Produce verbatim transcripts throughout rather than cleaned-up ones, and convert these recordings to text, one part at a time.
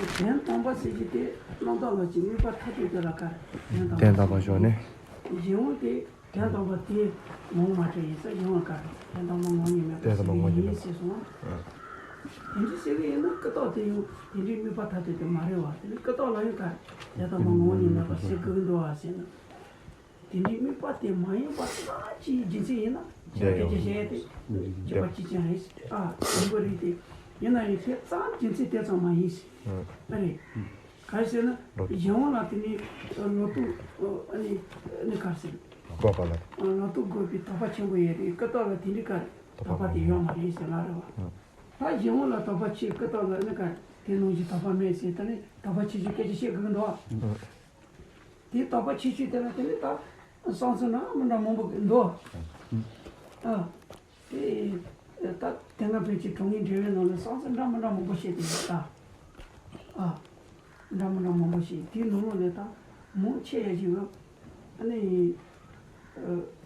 དོན་དམ་པ་ཟེར་གྱི་དེ་རྣམ་དག་ལ་ཅིག་དམིགས་པ་མཐའ་གཅིག་ཏུ་ལ་དཀར། དོན་དམ་པ་ཞོག་ནས། གཞན་དབང་དེ་དོན་དམ་པ་དེ་ངོ་བོ་མ་བྲལ་ཡིན་ས་གཞན་དབང་དཀར། དོན་དམ་པ་ངོ་བོ་ཉིད་མེད་པ་ཟེར་གྱི་ཡིན་ཟེར་སོང་། དེ་འདྲའི་ཟེར་གྱི་ཡིན་ན་ཀུན་བརྟགས་དེ་ཡང་དེ་འདྲའི་དམིགས་པ་མཐའ་གཅིག་ཏུ་མ་རེད་བ། དེ་ནི་ཀུན་བརྟགས་ལ་ཡང་དཀར། དོན་དམ་པ་ངོ་བོ་ཉིད་མེད་པ་ཟེར་གྱི་འདུག་བ་ཟེར་ན། དེ་འདྲའི་དམིགས་པ་དེ་མ་ཡིན་པ་ཙམ་གྱི་རྒྱུ་མཚན་ཡིན་ན། ཁྱེད་ཀྱི་བཤད་དེ་གཅིག་པ་གཅིག་རྐྱང་རེད། ཨ། དང་པོ་རེད་དེ། ཡིན་ན་ཡང་དེ་ཙམ་རྒྱུ་མཚན་དེ་ཙམ་མ་ཡིན་ཞིང་། ཨ་རེད། ག་རེ་ཟེར་ན། གཞན་དབང་ལ་དེ་ནི་ལོག་རྟོག་ཨ་ནི་ཨ་ནི་ག་རེ་ཟེར། འགོག་པ་ལ། ལོག་རྟོག་འགོག་པའི་དོགས་པ་ཆེན་པོ་ཡོད་རེད། ཀུན་བརྟགས་ལ་དེ་འདྲའི་ག་རེ་དོགས་པ་དེ་ཡོད་མ་རེད་ཟེར་ལ་རེད་བ། ད་གཞན་དབང་ལ་དོགས་པ་ཆེ། ཀུན་བརྟགས་ལ་ཨ་ནི་ག་རེ་དེ་ནང་བཞིན་དོགས་པ་མེད་ཟེར། ད་ནི་དོགས་པ་ཆེ་ཆེ་སྐད་ཆ་བཤད་དགོས་འདུག་དེ་དོགས་པ་ཆེ་ཤོས་དེ་ལ་དེ་ནི་ད་བསམ་ཚུལ་འདྲ་མི་འདྲ་མང་པོ་འདུག་ཨ། དེ་ད་དེ་སྔ་བོད་ཀྱི་དྲང་ངེས་འབྲེལ་བའི་ནང་ལ་བསམ་ཚུལ་འདྲ་མི་འདྲ་མང་པོ་བཤད་དེ་ཡོད་ད། ཨ། འདྲ་མི་འདྲ་མང་པོ་བཤད། དེའི་ནང་ལོགས་ནས་ད་མང་ཆེ་ཡ་ཞིག་གི་ཨ་ནི་ཨ་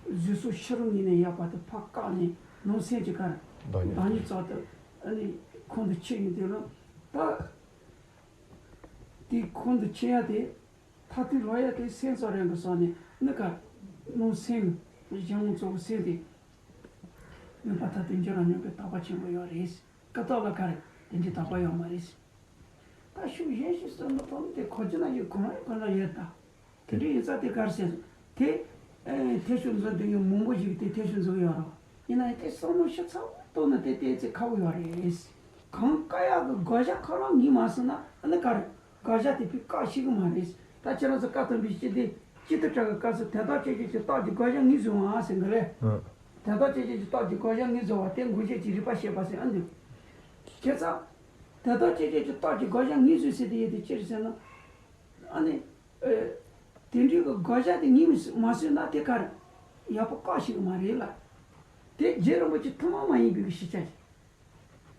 གཟུགས་སོགས་ཕྱི་རོལ་ངོས་ནས་ཡག་པ་དེ་ཕར་བཀག་ནས་ནང་སེམས་ཀྱི་ག་རེ་བདག་ཉིད་བདག་ཉིད་ཙམ་དུ་ཨ་ནི་ཁོང་དུ་ཆུད་ཡོང་དུས་ལ། ད་དེ་ཁོང་དུ་ཆུད་ཡ་དེ། མཐར་ཐུག་ལོག་ཡ་དེ་སེམས་ཙམ་རང་གི་སོང་ནས་ནི་ག་རེ། སྣང་སེམས་གཞན་དབང་གཙོ་བོ་སེམས་དེ་མིན་པ་མཐར་ཐུག་འགྱུར་ར་མྱོང་པའི་དོགས་པ་ཆེན་པོ་ཡོད་རེད། ཀུན་བརྟགས་ལ་ག་རེ་དེ་འདྲའི་དོགས་པ་ཡོད་མ་རེད། ད་ཤུགས་གཞན་ཞིག་གསུངས་ན་དོན་དེ་གོ་རྒྱུ་ན་ཡོད། གང་ཡོད་གང་འདྲ་ཡོད་ད། དེ་འདྲའི་ཡིན་ཙང་དེ་ག་རེ་ཟེར། དེ་ཨེ་ཐེ་ཚོམ་འཛིན་དུས་ཡང་མང་པོ་ཞིག་དེ་ཐེ་ཚོམ་འཛིན་གི་ཡོད་རེད། ཡིན་ན་ཡང་དེ་བསམ་བློ་ཞིབ་ཚགས་པོ་གཏོང་ན་དེ་ཏོག་ཙམ་ཁག་པོ་ཡོད་རེད། གང་བཀག་ཡག་གི་དགག་བྱ་ཁོ་རང་ངོས་མ་ཟིན་ན་ཨ་ནི་ག་རེ། དགག་བྱ་དེ་ཕར་བཀག་ཤེས་གི་མ་རེད། ད་ཁྱེད་རང་ཚོ་བཀའ་ཐོན་པའི་སྤྱི་དེ་སྤྱི་དུ་གྲགས་ཀྱི་སྐབས་སུ་དོན་དམ་དཔྱོད་བྱེད་ཀྱི་རྟགས་ཀྱི་དགག་བྱ་ངོས་བཟུང་བ་ཟེར་གི་རེད། ཨ། དོན་དམ་དཔྱོད་བྱེད་ཀྱི་རྟགས་ཀྱི་དགག་བྱ་ངོས་བཟུང་བ་དེ་འགོག་བྱེད་ཀྱི་རིགས་པ་བཤད་པ་ཟེར་ཨ་འདུག་བྱས་ཙང་། དོན་དམ་དཔྱོད་བྱེད་ཀྱི་རྟགས་ཀྱི་དགག་བྱ་ངོས་བཟུང་ཟེར་དེ་ཡོད་དེ་ཅི་རེད་ཟེར་ན། ཨ་ནི། ཨེ། དེ་འདྲའི་གི་དགག་བྱ་དེ་ངོས་མ་བཟུང་ན་དེ་ག་རེ་ཡག་པོ་བཀག་ཤེས་གི་མ་རེད་ལ། དེ་རྗེ་རིན་པོ་ཆེ་ཐུན་མོང་མ་ཡིན་པའི་གི་ཤེས་བྱ་ཞིག་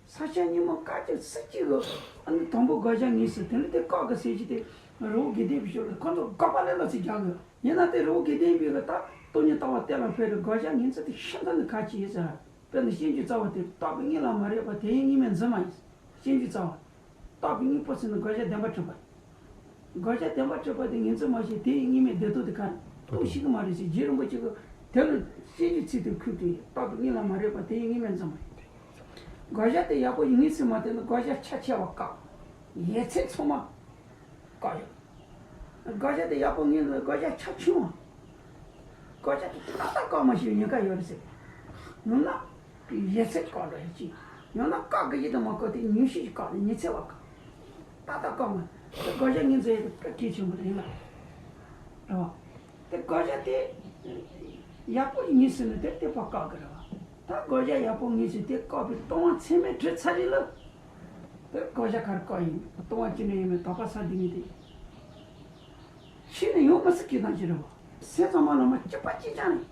ས་སྐྱ་རྙིང་མ་བཀའ་བརྒྱུད་སུ་གཅིག་གི་ཨ་ནི་དང་པོ་དགག་བྱ་ངོས་ཟིན། དེ་ནི་དེ་བཀག་གི་ཟེར་གྱི་དེ་རི་བོ་དགེ་ལྡན་པའི་ཞོར་དུ་ཁོ་ཚོ་དགག་པ་ལས་ལ་ཚིག་རྒྱག་གི་ཡིན་ན། དེ་རི་བོ་དགེ་ལྡན་པའི་གི་ད་སྟོང་ཉིད་ལྟ་བ་གཏན་ལ་ཕབ་རེད། དགག་བྱ་ངོས་འཛིན་དེ་ཤིན་ཏུ་ནས་ཁག་ཆེ་ཡིན་ཟེར། དཔེར་ན་སྤྱོད་འཇུག་རྩ་བ་དེ་རྟག་པའི་དངོས་ལ་མ་རེག་པ་དེ་ཡི་དངོས་མེད་འཛིན་མ་ཡིན། སྤྱོད་འཇུག་རྩ་བ། རྟག་པའི་དངོས་པོ་ཟེར་ན་དགག་བྱ་བདེན་པར་གྲུབ་པ། དགག་བྱ་བདེན་པར་གྲུབ་པ་དེ་ངོས་འཛིན་མ་བྱས་དེ་ཡི་དངོས་མེད་བདེན་སྟོབས་དེ་ག་རེ་རྟོགས་ཤེས་ཀྱི་མ་རེད་ཟེར། རྗེ་རིན་པོ་ཆེ་གིས་དེ་ལ་སྤྱོད་འཇུག་ཚིག་དེ་ཁུར་དུ་རྟག་པའི་དངོས་ལ་མ་རེག་པ་དེ་ཡི་དངོས་མེད་འཛིན་མ་ཡིན། དགག་བྱ་དེ་ཡག་པོ་ངོས་ཟིན་མ་ཐུབ་ན་དགག་བྱ་ཆ་ཆེ་བ་བཀག་ཡོད་ཚད་ཚང་མ་བཀག་ཡོད། དགག་བྱ་དེ་ཡག་པོ་ངོས་ལ་དགག་བྱ་ཆ་ཆུང་བ། དགག་བྱ་དེ་ཏག་ཏག་བཀག་མ་ཤེས་ཉེན་ཁ་ཡོད་རེད་ཟེར། ཡང་ན། ཡོད་ཚད་བཀག་འགྲོ་ཡ་ཅིག་ཡང་ན་བཀག་གི་ཡིད་དུ་མ་བཀག་དེ་ཉུང་ཤས་ཤིག་བཀག་ནས་ཉི་ཚེ་བ་བཀག་ཏག་ཏག་བཀག་མ། དེ་དགག་བྱ་ངོས་འཛིན་ཡ་དེ་དཔེ་གལ་ཆེན་པོ་རེད་ལ། རེད་བ། དེ་དགག་བྱ་དེ་ཡག་པོ་ངོས་ཟིན་ནས་དེ་དེ་བ་བཀག་གི་རེད་བ། ད་དགག་བྱ་ཡག་པོ་ངོས་ཟིན་དེ་བཀག་པའི་ལྟུང་བ་ཚད་མས་གྲུབ་ཚར་རེད་ལ། དེ་དགག་བྱ་ག་རེ་བཀག་ཡིན། ལྟུང་བ་ཅི་འདྲ་ཡིན་མིན་དོགས་པ་ཟ་བསྡད་མཁན་དེ། ཤེས་ནས་ཡོང་མི་སྲིད་ཀྱི་ཐང་ཅིག་རེད་བ། སེམས་ཙམ་པ་ལ་མ་གཅིག་པ་གཅིག་རྐྱང་རེད།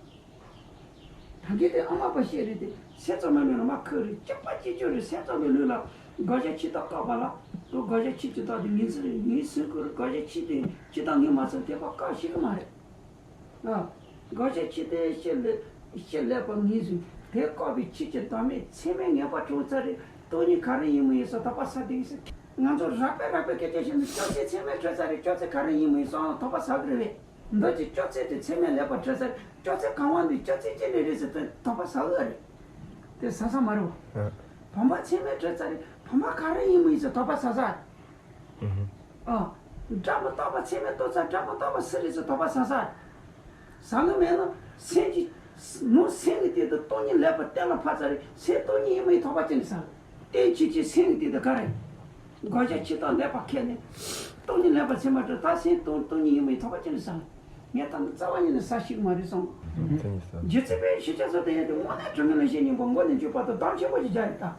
ད་གིན་དེ་ཨ་མ་པ་བཤད་རེད་དེ། སེམས་ཙམ་པའི་ལུགས་ལ་མ་ཁུག་རེད། གཅིག་པ་གཅིག་རྐྱང་རེད། སེམས་ཙམ་པའི་ལུགས་ལ་དགག་བྱ་ཆོས་རྟག་བཀག་པ་ལ་དགག་བྱ་ཆོས་ཀྱི་རྟགས་དེ་ངོས་འཛིན་ངོས་ཟིན་དགོས་རེད། དགག་བྱ་ཆོས་དེ་ཆོས་རྟག་ངོས་མ་ཟིན་དེ་བ་བཀག་ཤེས་ཀྱི་མ་རེད། ཨ། དགག་བྱ་ཆོས་དེ་ཕྱིར་ལས་ཕྱིར་ལས་པ་ངོས་ཟིན་དེ་བཀག་པའི་ཆོས་ཀྱི་བདག་མེད་ཚད་མས་ངེས་པ་གྲུབ་ཚར་རེད། སྟོང་ཉིད་ག་རེ་ཡིན་མིན་ཡིན་ས་དོགས་པ་ཟ་བསྡད་ཀྱི་ཟེར། ང་ཚོ་རགས་པས་རགས་པས་སྐད་ཆ་བཤད་ན་ཅོག་ཙེ་ཚད་མས་གྲུབ་ཚར་རེད། ཅོག་ཙེ་ག་རེ་ཡིན་མིན་ཡིན་སོང་དོགས་པ་ཟ་གི་རེད་བས། འདི་ཀྱི་ཅོག་ཙེ་དེ་ཚད་མས་ལེགས་པར་གྲུབ་ཚར། ཅོག་ཙེ་གང་བ་འདི་ཅོག་ཙེ་ཅི་འདྲ་རེད་ཟེར་དེ་དོགས་པ་ཟ་གི་རེད། དེ་ཟ་ས་མ་རེད་བ། ཨ། བུམ་པ་ཚད་མས་གྲུབ་ཚར་རེད། བུམ་པ་ག་རེ་ཡིན་མིན་ཡིན་ཟེར་དོགས་པ་ཟ་ས་རེད། ཨ། སྒྲ་མི་རྟག་པ་ཚད་མས་རྟོགས་ཚར། སྒྲ་མི་རྟག་པ་སུ་རེད་ཟེར་དོགས་པ་ཟ་ས་རེད། ཟ་གི་མེད་ན་སེམས་ཀྱི་ནང་སེམས་ཀྱི་སྟེང་དུ་སྟོང་ཉིད་ལེགས་པར་གཏན་ལ་ཕབ་ཚར་རེད། སེམས་སྟོང་ཉིད་ཡིན་མིན་ཡིན་དོགས་པ་ཅི་འདྲ་ཟ་གི་རེད། རྟེན་ཆོས་ཅན་སེམས་ཀྱི་སྟེང་དུ་ག་རེ། དགག་བྱ་ཆོས་རྟག་ལེགས་པར་ཁས་ནས། སྟོང་ཉིད་ལེགས་པར་ཚད་མར་གྲུབ། ད་སེམས་སྟོང་སྟོང་ཉིད་ཡིན་མིན་ཡིན་དོགས་པ་ཅི་འདྲ་ཟ་གི་རེད། ངས་ད་ནི་རྩ་བ་ཉིད་ནས་ཟ་ཤེས་ཀྱི་མ་རེད་གསུངས། རྗེ་བཙུན་པས་ཤེས་བྱ་སོགས་དེ་ཡང་དེ་དངོས་གནས་དྲང་ངེས་ལ་བཤད་སྙིང་པོ་མགོ་ནས་མཇུག་བར་དུ་གདངས་ཆེན་པོ་ཞིག་རྒྱག་ཡོད་ད།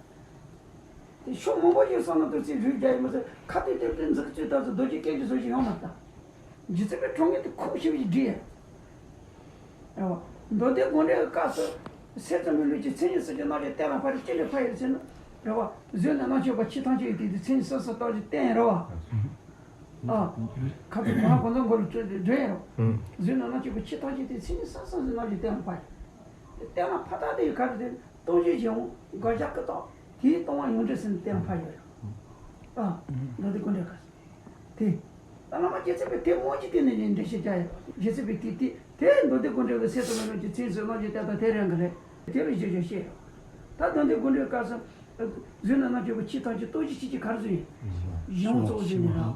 དེ་ཤོག་མང་པོ་ཞིག་བསམ་བློ་གཏོང་ཚེ་རུས་རྒྱག་ཡོད་མ་ཟད་ཁ་ཏོན་ཏོན་ཏོན་འཛག་ཅིག་ལྟ་ཚུལ་རྡོ་རྗེ་སྐད་ཅིག་བཟོ་ཞིག་ཡོང་མ་ད། རྗེ་བཙུན་པས་དྲང་ངེས་དེ་ཁུག་ཞིག་བཞིན་བསྒྲིགས་ཡོད། རེད་བ། མདོ་སྡེ་དགོངས་འགྲེལ་གྱི་སྐབས་སུ། སེམས་ཙམ་པའི་ལུགས་ཀྱི་མཚན་ཉིད་གསུམ་གྱི་རྣམ་གཞག་གཏན་ལ་ཕབ་རེད། ཅི་འདྲ་ཕབ་ཡོད་ཟེར་ན། རེད་བ། གཟུགས་ནས་རྣམ་ཤེས་པ་ཆོས་ཐམས་ཅད་ཡོད་དེ་དེ་མཚན་ཉིད་གསུམ་གསུམ་རྟགས་ཀྱིས་བསྟན་རེད་བ། ཨ། ཁ་ཐུག་གོང་ལ་གོང་ཚང་མགོ་ལ་བྲིས་བྲིས་ཡོད་རེད་བ། གཟུགས་ནས་རྣམ་ཤེས་པ་ཆོས་ཐམས་ཅད་དེ་མཚན་ཉིད་གསུམ་གསུམ་གྱི་རྣམ་གཞག་གཏན་ལ་ཕབ་ཡོད། དེ་གཏན་ལ་ཕབ་སྟངས་དེ་ཡི་ག་རེ་ཟེར་ན། སྟོང་གཞི་གཞན་དབང་དགག་བྱ་ཀུན་བརྟགས་དེའི་ལྟུང་བ་ཡོངས་གྲུབ་ཟེར་ནས་གཏན་ལ་ཕབ་ཡོད་རེད། ཨ། མདོ་སྡེ་ཀུན་བྲལ་ག་ས། དེ། ད་བླ་མ་རྗེ་བཙུན་པས་དེ་སྔོན་གྱི་དེ་ནས་ནི་འགྲེལ་བཤད་བྱ་ཡོད། རྗེ་བཙུན་པས་དེ་དེ་དེ་མདོ་སྡེ་ཀུན་བྲལ་གྱི་སེལ་གསུམ་མེ་ལོང་གི་མཚན་ཟེར་ལོ་རྒྱུས་དེ་དང་དེ་རང་གི་རེད། དེ་ལ་ཞེས་བྱ་བཤད་ཡོད། ད་མདོ་སྡེ་ཀུན་བྲལ་ག་ས། གཟུགས་ནས་རྣམ་རྒྱལ་པོ་ཕྱི་ཐམས་ཅད་སྟོབས་བཞི་ཆོས་ཀྱི་གར་བཟུང་ཡིན། གཞན་དབང་གཙོ་བོ་བཟུང་ནས་ར།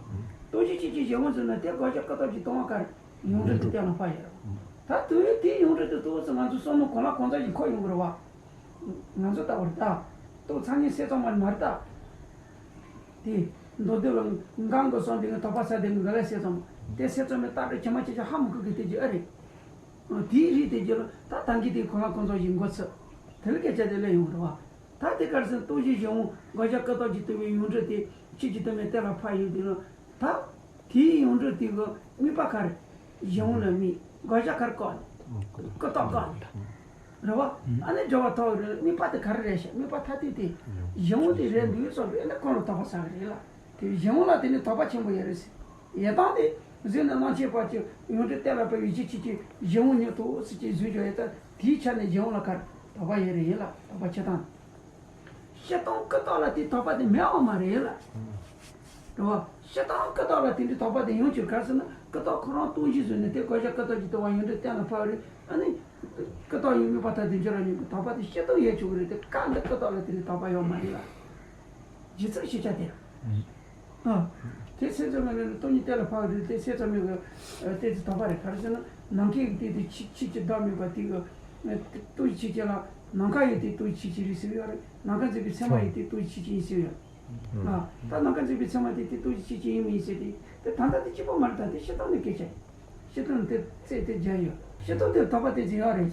སྟོབས་བཞི་ཆོས་ཀྱི་གཞན་དབང་བཟུང་ན་དེ་དགག་བྱ་ཀུན་བཏགས་ཀྱི་ལྟུང་བ་གར། ཡོངས་གྲུབ་དེ་གཏན་ལ་ཕབ་ཡོད་རེད། ད་དུས་དེའི་ཡོངས་གྲུབ་དེ་ཏོག་ཙམ་ང་ཚོ་བསམ་བློ་གང་ལ་གང་འཚམ་ཞིག་འཁོར་ཡོང་གི་རེད་བ། ང་ཚོ་ལྟ་བུར་ད། ཏོག་ཚང་ཉིད་སེལ་ཙམ་མ་མ་རེད་ད། དེ། མདོ་སྡེ་ལ་འགའ་འགའ་སོང་དེ་ངས་དོགས་པ་ཟ་དེ་ངས་ག་ལ་སེལ་ཙམ། དེ་སེལ་ཙམ་མེད་རྟགས་འགྲེལ་ཇི་མ་ཇི་བཞིན་ཧ་མ་གོ་གི་དེ་ཅི་ཨ་རེད། དེའི་རིགས་དེ་ཅི་ལ་ད་ད་གིན་དེ་གང་ལ་གང་འཚམ་ཞིག་འགོ་ཚུགས། དེ་ལ་སྐད་ཆ་དེ་ལ་ཡོང་རེད་བ། ད་དེ་གར་སོང་སྟོབས་བཞི་གཞན་དབང་དགག་བྱ་ཀུན་བཏགས་ཀྱི་ལྟུང་བའི་ཡོངས་གྲུབ་དེ་ཆོས་ཀྱི་སྟོང་པའི་གཏན་ལ་ཕབ་ཡོད་དེ་ལ། ད། དེའི་ཡོངས་གྲུབ་དེ་གི་དམིགས་པ་ག་རེ། གཞན་དབང་ལ་དམིགས། དགག་བྱ་ག་རེ་བཀག་ནས། ཀུན་བཏགས་བཀག་ནས། རེད་བ། ཨ་ནི་འགྲེལ་བ་ཐོག་རེད། དམིགས་པ་དེ་ག་རེ་རེད་ཤག་དམིགས་པ་ཐ་དད་དེ། གཞན་དབང་དེ་རེད་འདུག་སོགས་རེད། ཨ་ནི་གང་ལ་དོགས་པ་ཟ་གི་རེད་ལ། དེ་གཞན་དབང་ལ་དེ་ནི་དོགས་པ་ཆེན་པོ་ཡོད་རེད་ཟེར། ཡེ་དང་དེ་གཟུགས་ནས་རྣམ་མཁྱེན་བར་གྱི་ཡོངས་གྲུབ་གཏན་ལ་ཕབ་པའི་ཡིད་ཆེས་ཆེ་ཆེ་གཞན་དབང་ཉིད་དུ་ཟེར་གྱི་བཟོས་ཀྱང་ཡོད་ད། དེའི་ཆ་ནས་གཞན་དབང་ལ་ག་རེ་དོགས་པ་ཡོད་རེད་ཡིན་ལ་དོགས་པ་ཆེ་དང་། སྤྱིར་བཏང་ཀུན་བཏགས་ལ་དེའི་དོགས་པ་དེ་མེད་པ་མ་རེད་ལ། རེད་བ། སྤྱིར་བཏང་ཀུན་བཏགས་ལ་དེ་འདྲའི་དོགས་པ་དེ་ཡོང་ཆོག་ག་ཟེར་ན་ཀུན་བཏགས་ཁོ་རང་སྟོབས་བཞི་བཟུང་ནས་དེ་དགག་བྱ་ཀུན་བཏགས་ཀྱི་ལྟུང་བ་ཡོངས་གྲུབ་གཏན་ལ་ཕབ་རེད། ཨ་ནི། ཀུན་བཏགས་ཡོད་དམིགས་པ་ཐ་དད་འགྱུར་བ་ཉིད་ཀྱི་དོགས་པ་དེ་སྤྱིར་བཏང་ཡོད་ཆོག་གི་རེད་དེ་སྐབས་འདི་ཀུན་བཏགས་ལ་དེ་འདྲའི་དོགས་པ་ཡོད་མ་རེད་ལ། རྗེ་བཙུན་ཤེས་བྱ་དེ། ཨ། དེ་སེལ་ཙམ་མེད་ལ་སྟོང་ཉིད་གཏན་ལ་ཕབ་རེད་དེ་སེལ་ཙམ་མེད་གི། ཨ། དེ་དེ་དོགས་པ་རེད་ག་རེ་ཟེར་ན་ནམ་མཁའི་གི་དེ་དེ་ཆོས་ཆོས་ཀྱི་བདག་མེད་པ་དེ་གི། ཨ། སྟོབས་ཆོས་ཅན་ལ་ནམ་མཁའ་ཡོད་དེ་སྟོབས་ཆོས་ཅན་རེད་ཟེར་ཡོད་རེད། ནམ་མཁའ་འཛིན་པའི་ཚད་མ་ཡོད་དེ་སྟོབས་ཆོས་ཅན་ཡིན་ཟེར་ཡོད། ཨ། ད་ནམ་མཁའ་འཛིན་པའི་ཚད་མ་དེ་དེ་སྟོབས་ཆོས་ཅན་ཡིན་མིན་ཟེར་དེ་དེ་ད་ལྟ་དེ་གཅིག་པ་མ་རེད་ད་དེ་སྤྱིར་བཏང་ནས་སྐད་ཆ་ཡིན། སྤྱིར་བཏང་དེ་རྩད་དེ་རྒྱག་ཡོད། སྤྱིར་བཏང་དེ་དོགས་པ་དེ་ཅི་ཡོད་རེད།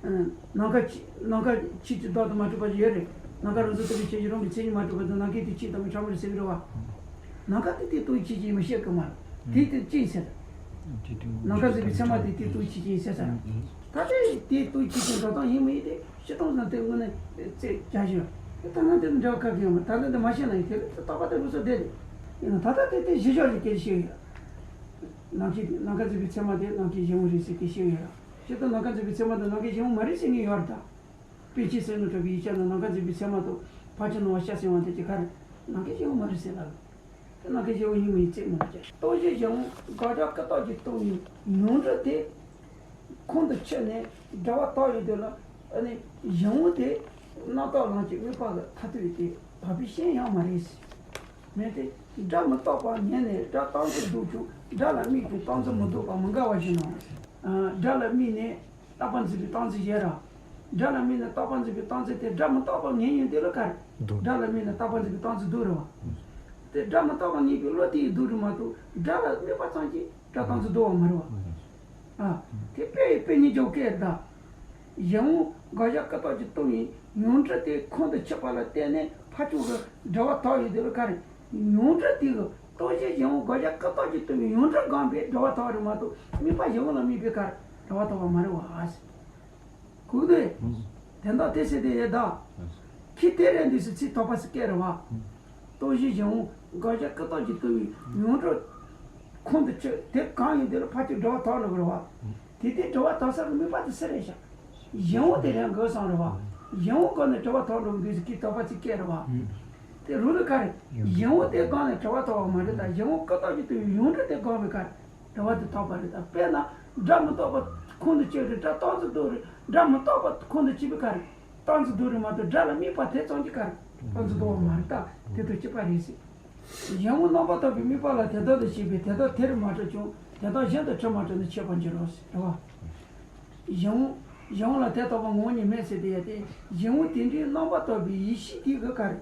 ཨ། ནམ་མཁའ་ཆོས་ནམ་མཁའ་ཆོས་ཀྱི་བདག་ཏུ་མ་གྲུབ་པ་ཞིག་ཡོད་རེད། ནམ་མཁའ་རང་བཞིན་དུ་ཆོས་ཀྱི་རང་གི་མཚན་ཉིད་མ་གྲུབ་པ་དང་ནམ་མཁའི་དེ་ཆོས་དང་མི་ཕྲ་མོ་རེད་ཟེར་གི་རེད་བ། ནམ་མཁའ་དེ་དེ་སྟོབས་ཆོས་ཅན་ཡིན་མི་ཤེས་གི་མ་རེད། དེ་དེ་ཅི་ཡིན་ཟེར། ནམ་མཁའ་འཛིན་པའི་ཚད་མ་དེ་དེ་སྟོབས་ཆོས་ཅན་ཡིན་ཟེར་ས། ད་དེ་དེ་སྟོབས་ཆོས་ཅན་འགྲོ་སྟངས་ཡིན་མི་ཡིན་དེ་སྤྱིར་བཏང་ཙམ་དེ་དངོས་གནས་རྩད་རྒྱག་ཞོར། དེ་ད་ནང་དེ་འདྲ་བ་ག་གེ་ཡོད་མ་ད་ནང་དེ་མ་ཤེས་ན་ཡིན་དེ་རེད་དོགས་པ་དེ་རུ་སོ་བསྡད་དེ། ཡིན་ན་ད་ལྟ་དེ་དེ་གཞི་ཕྱོགས་ཀྱི་སྐད་ཆ་ཤེས་ཡོད། ནམ་མཁའི་ནམ་མཁའ་འཛིན་པའི་ཚད་མ་དེ་ནམ་མཁའི་གཞན་དབང་རེད་ཟེར་དེ་ཤེས་ཡོད་ཡ། སྤྱིར་བཏང་ནམ་མཁའ་འཛིན་པའི་ཚད་མ་དེ་ནམ་མཁའི་གཞན་དབང་མ་རེད་ཟེར་མཁན་ཡོད་རེད་ད། དཔེ་ཆའི་སེམས་ནང་གྲགས་པའི་ཡིག་ཆ་ནང་ནམ་མཁའ་འཛིན་པའི་ཚད་མ་དང་འཕགས་ཆེན་སྣང་བ་ཤར་ཟིན་པ་དེ་གཅིག་ག་རེད། ནམ་མཁའི་གཞན་དབང་མ་རེད་ཟེར་ལབ། དེ་ནམ་མཁའི་གཞན་དབང་ཡིན་མིན་རྩད་མ་རྒྱག་སྟོབས་བཞི་གཞན་དབང་དགག་བྱ་ཀུན་བཏགས་ཀྱི་ལྟུང་བའི་ཡོངས་གྲུབ་དེ། ཁོང་དུ་ཆུད་ནས་འགྲེལ་པ་དག་ཡོད་དེ་ལ། ཨ་ནི་གཞན་དབང་དེ་རྣམ་རྟོག་ལམ་གྱི་དམིགས་པ་གི་ཐ་དད་དེ་དག་པའི་ཞེན་ཡང་མ་རེད་ཟེར། མེད་དེ། སྒྲ་མི་རྟག་པ་ངེས་ནས་སྒྲ་རྟག་འཛིན་འདོད་ཀྱང་སྒྲ་ལ་དམིགས་ཏེ་རྟག་འཛིན་མི་འདོད་པ་མི་འགལ་བ་བཞིན་ནོ། ཨ། སྒྲ་ལ་དམིགས་ནས་རྟག་པར་འཛིན་པའི་རྟག་འཛིན་ཞེས་ར། སྒྲ་ལ་དམིགས་ནས་རྟག་པར་འཛིན་པའི་རྟག་འཛིན་དེ་སྒྲ་མི་རྟག་པ་ངེས་ཡོད་དེ་ལ་ག་རེ། སྒྲ་ལ་དམིགས་ནས་རྟག་པར་འཛིན་པའི་རྟག་འཛིན་འདོད་རེད་བ། དེ་སྒྲ་མི་རྟག་པ་ངེས་པའི་བློ་དེ་ཡིས་འདོད་རེད་མ་གཏོགས་སྒྲ་ལ་དམིགས་པ་ཙམ་གྱིས་སྒྲ་རྟག་འཛིན་འདོད་པ་མ་རེད་བ། ཨ། དེ་དཔེ་ཡི་དཔེ་ཉིད་འཇོག་སྐད་ད། གཞན་དབང་དགག་བྱ་ཀུན་བཏགས་ཀྱི་ལྟུང་བའི་ཡོངས་གྲུབ་དེ་ཁོང་དུ་ཆུད་པ་ལ་བརྟེན་ནས་ཕར་ཕྱོགས་ཀྱི་འགྲེལ་པ་དག་ཡོད་དེ་ལ་ག་རེ། ཡོངས་གྲུབ་དེ་གི་སྟོབས་བཞི་གཞན་དབང་དགག་བྱ་ཀུན་བཏགས་ཀྱི་ལྟུང་བའི་ཡོངས་གྲུབ་སྒོམ་པའི་འགྲེལ་པ་དག་རེད་མ་གཏོགས་དམིགས་པ་གཞན་དབང་ལ་དམིགས་པའི་ག་རེ་འགྲེལ་པ་དག་པ་མ་རེད་བ། གུག་དེ། དོན་དག་དེ་སྲིད་དེ་ཡེ་ད། ཁྱི་དེ་རེད་འདུག་ཟེར་ཚིག་དོགས་པ་ཟེར་སྐད་རེད་བ། སྟོབས་བཞི་གཞན་དབང་དགག་བྱ་ཀུན་བཏགས་ཀྱི་ལྟུང་བའི་ཡོངས་གྲུབ་ཁོང་དུ་ཆུད་དེ་གང་ཡིན་དེ་ལ་ཕར་ཕྱོགས་འགྲེལ་པ་དག་འགྲོ་གི་རེད་བ། དེ་དེ་འགྲེལ་པ་དག་ས་གི་དམིགས་པ་དེ་སུ་རེད་ཤག་གཞན་དབང་དེ་རེད་དགོས་བསམ་རེད་བ། གཞན་དབང་སྒོ་ནས་འགྲེལ་པ་དག་འགྲོ་གི་འདུག་ཟེར་ཁྱི་དོགས་པ་ཚིག་སྐད་རེད་བ། དེ་རུ་ལ་ག་རེ། གཞན་དབང་དེ་སྒང་ནས་འགྲེལ་པ་དག་པ་མ་རེད་ད་གཞན་དབང་ཀུན་བཏགས་ཀྱི་ལྟུང་བའི་ཡོངས་གྲུབ་དེ་སྒོམ་པའི་ག་རེ། འགྲེལ་པ་དེ་དག་པ་རེད་ད། དཔེར་ན། སྒྲ་མི་རྟག་པ་ཁོང་དུ་ཆུད་དེ་སྒྲ་རྟག་འཛིན་འདོད་རེད། སྒྲ་མི་རྟག་པ་ཁོང་དུ་ཆུད་པའི་ག་རེ། རྟག་འཛིན་འདོད་རེད་མ་གཏོགས་སྒྲ་ལ་དམིགས་པ་དེ་ཙམ་གྱིས་ག་རེ། རྟག་འཛིན་འདོད་པ་མ་རེད་ད། དེ་དང་གཅིག་པ་རེད་ཟེར། གཞན་དབང་རྣམ་པར་དག་པའི་དམིགས་པ་ལ་དོན་དམ་དུ་བྱས་པའི་དོན་དམ་དེར་མ་གྲུབ་ཀྱང་དོན་དམ་གཞན་དུ་གྲུབ་མ་གྲུབ་ནི་ཁྱད་པར་འགྱུར་རོ་ཟེར་བ། གཞན་དབང་གཞན་དབང་ལ་དོན་དམ་པ་ངོ་བོ་ཉིད་མེད་ཟེར་དེ་ཡ་དེ་གཞན་དབང་དེ་འདྲའི་རྣམ་པར་དག་པའི་ཡེ་ཤེས་དེ་གི་ག་རེ།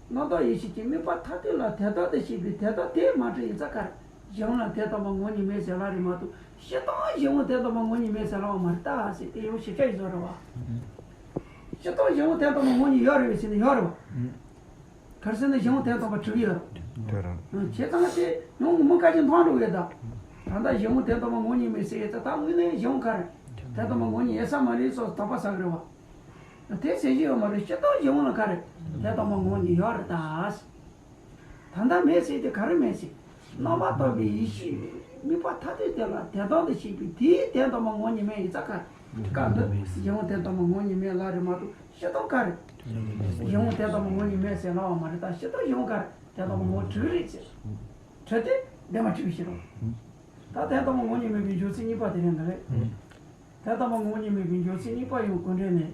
རྣམ་རྟོག་ཡེ་ཤེས་ཀྱི་དམིགས་པ་ཐ་དད་ལ་དོན་དམ་དུ་བྱས་པའི་དོན་དམ་དེ་མ་གྲུབ་ཡིན་ཙང་ག་རེ། གཞན་དབང་ལ་དོན་དམ་པ་ངོ་བོ་ཉིད་མེད་ཟེར་ལབ་རེད་མ་གཏོགས་སྤྱིར་བཏང་གཞན་དབང་དོན་དམ་པ་ངོ་བོ་ཉིད་མེད་ཟེར་ལབ་པ་མ་རེད་ད་ཟེར་དེ་ཡང་ཞིབ་ཆ་ཡིན་བཟོ་རེད་བ། སྤྱིར་བཏང་གཞན་དབང་དོན་དམ་པ་ངོ་བོ་ཉིད་ཡོད་རེད་བས་ཟེར་ན་ཡོད་རེད་བ། ག་རེ་ཟེར་ན་གཞན་དབང་དོན་དམ་པ་གྲུབ་ཡོད། དེ་རང་། བྱས་ཙང་དེ་ཡང་ངོ་མ་བཀའ་བཞིན་མཐོང་འགྲོ་ཡོད་ད། ད་ལྟ་གཞན་དབང་དོན་དམ་པ་ངོ་བོ་ཉིད་མེད་ཟེར་ཡོད་ཙང་ད་དངོས་གནས་གཞན་དབང་ག་རེ། དོན་དམ་པ་ངོ་བོ་ཉིད་ཡོད་ས་མ་རེད་སོགས་དོགས་པ་ཟ་གི་རེད་བ། དེ་ཟེར་གྱི་ཡོད་མ་རེད་སྤྱིར་བཏང་གཞན་དབང་ལ་ག་རེ། དོན་དམ་པ་ངོ་བོ་ཉིད་ཡོད་རེད་ད། ད་ལྟ་མེད་ཟེར་དེ་ག་རེ་མེད་ཟེར། རྣམ་པར་དག་པའི་ཡེ་ཤེས་དམིགས་པ་ཐ་དད་དེ་ལ་དོན་དམ་དུ་བྱས་པའི་དེའི་དོན་དམ་པ་ངོ་བོ་ཉིད་མེད་ཡིན་ཙང་ག་རེ། སྐབས་འདི་གཞན་དབང་དོན་དམ་པ་ངོ་བོ་ཉིད་མེད་ལབ་རེད་མ་གཏོགས་སྤྱིར་བཏང་ག་རེ། གཞན་དབང་དོན་དམ་པར་ངོ་བོ་ཉིད་མེད་ཟེར་སླ་བ་མ་རེད། ད་ཕྱི་ལྟར་གཞན་དབང་ག་རེ། དོན་དམ་པར་ངོ་བོ་བྲིས་རེད་ཟེར། བྲིས་ཏེ་བདེན་པ་བྲིས་པའི་ཕྱིར་རོ། ད་དོན་དམ་པར་ངོ་བོ་ཉིད་མེད་པའི་འཇོག་ཚུལ་གཉིས་པ་དེ་རེད་འདི་རེད། དོན་དམ་པར་ངོ་བོ་ཉིད་མེད་པའི་འཇོག་ཚུལ་གཉིས་པ་ཡང་གོ་འགྲེལ་ནས།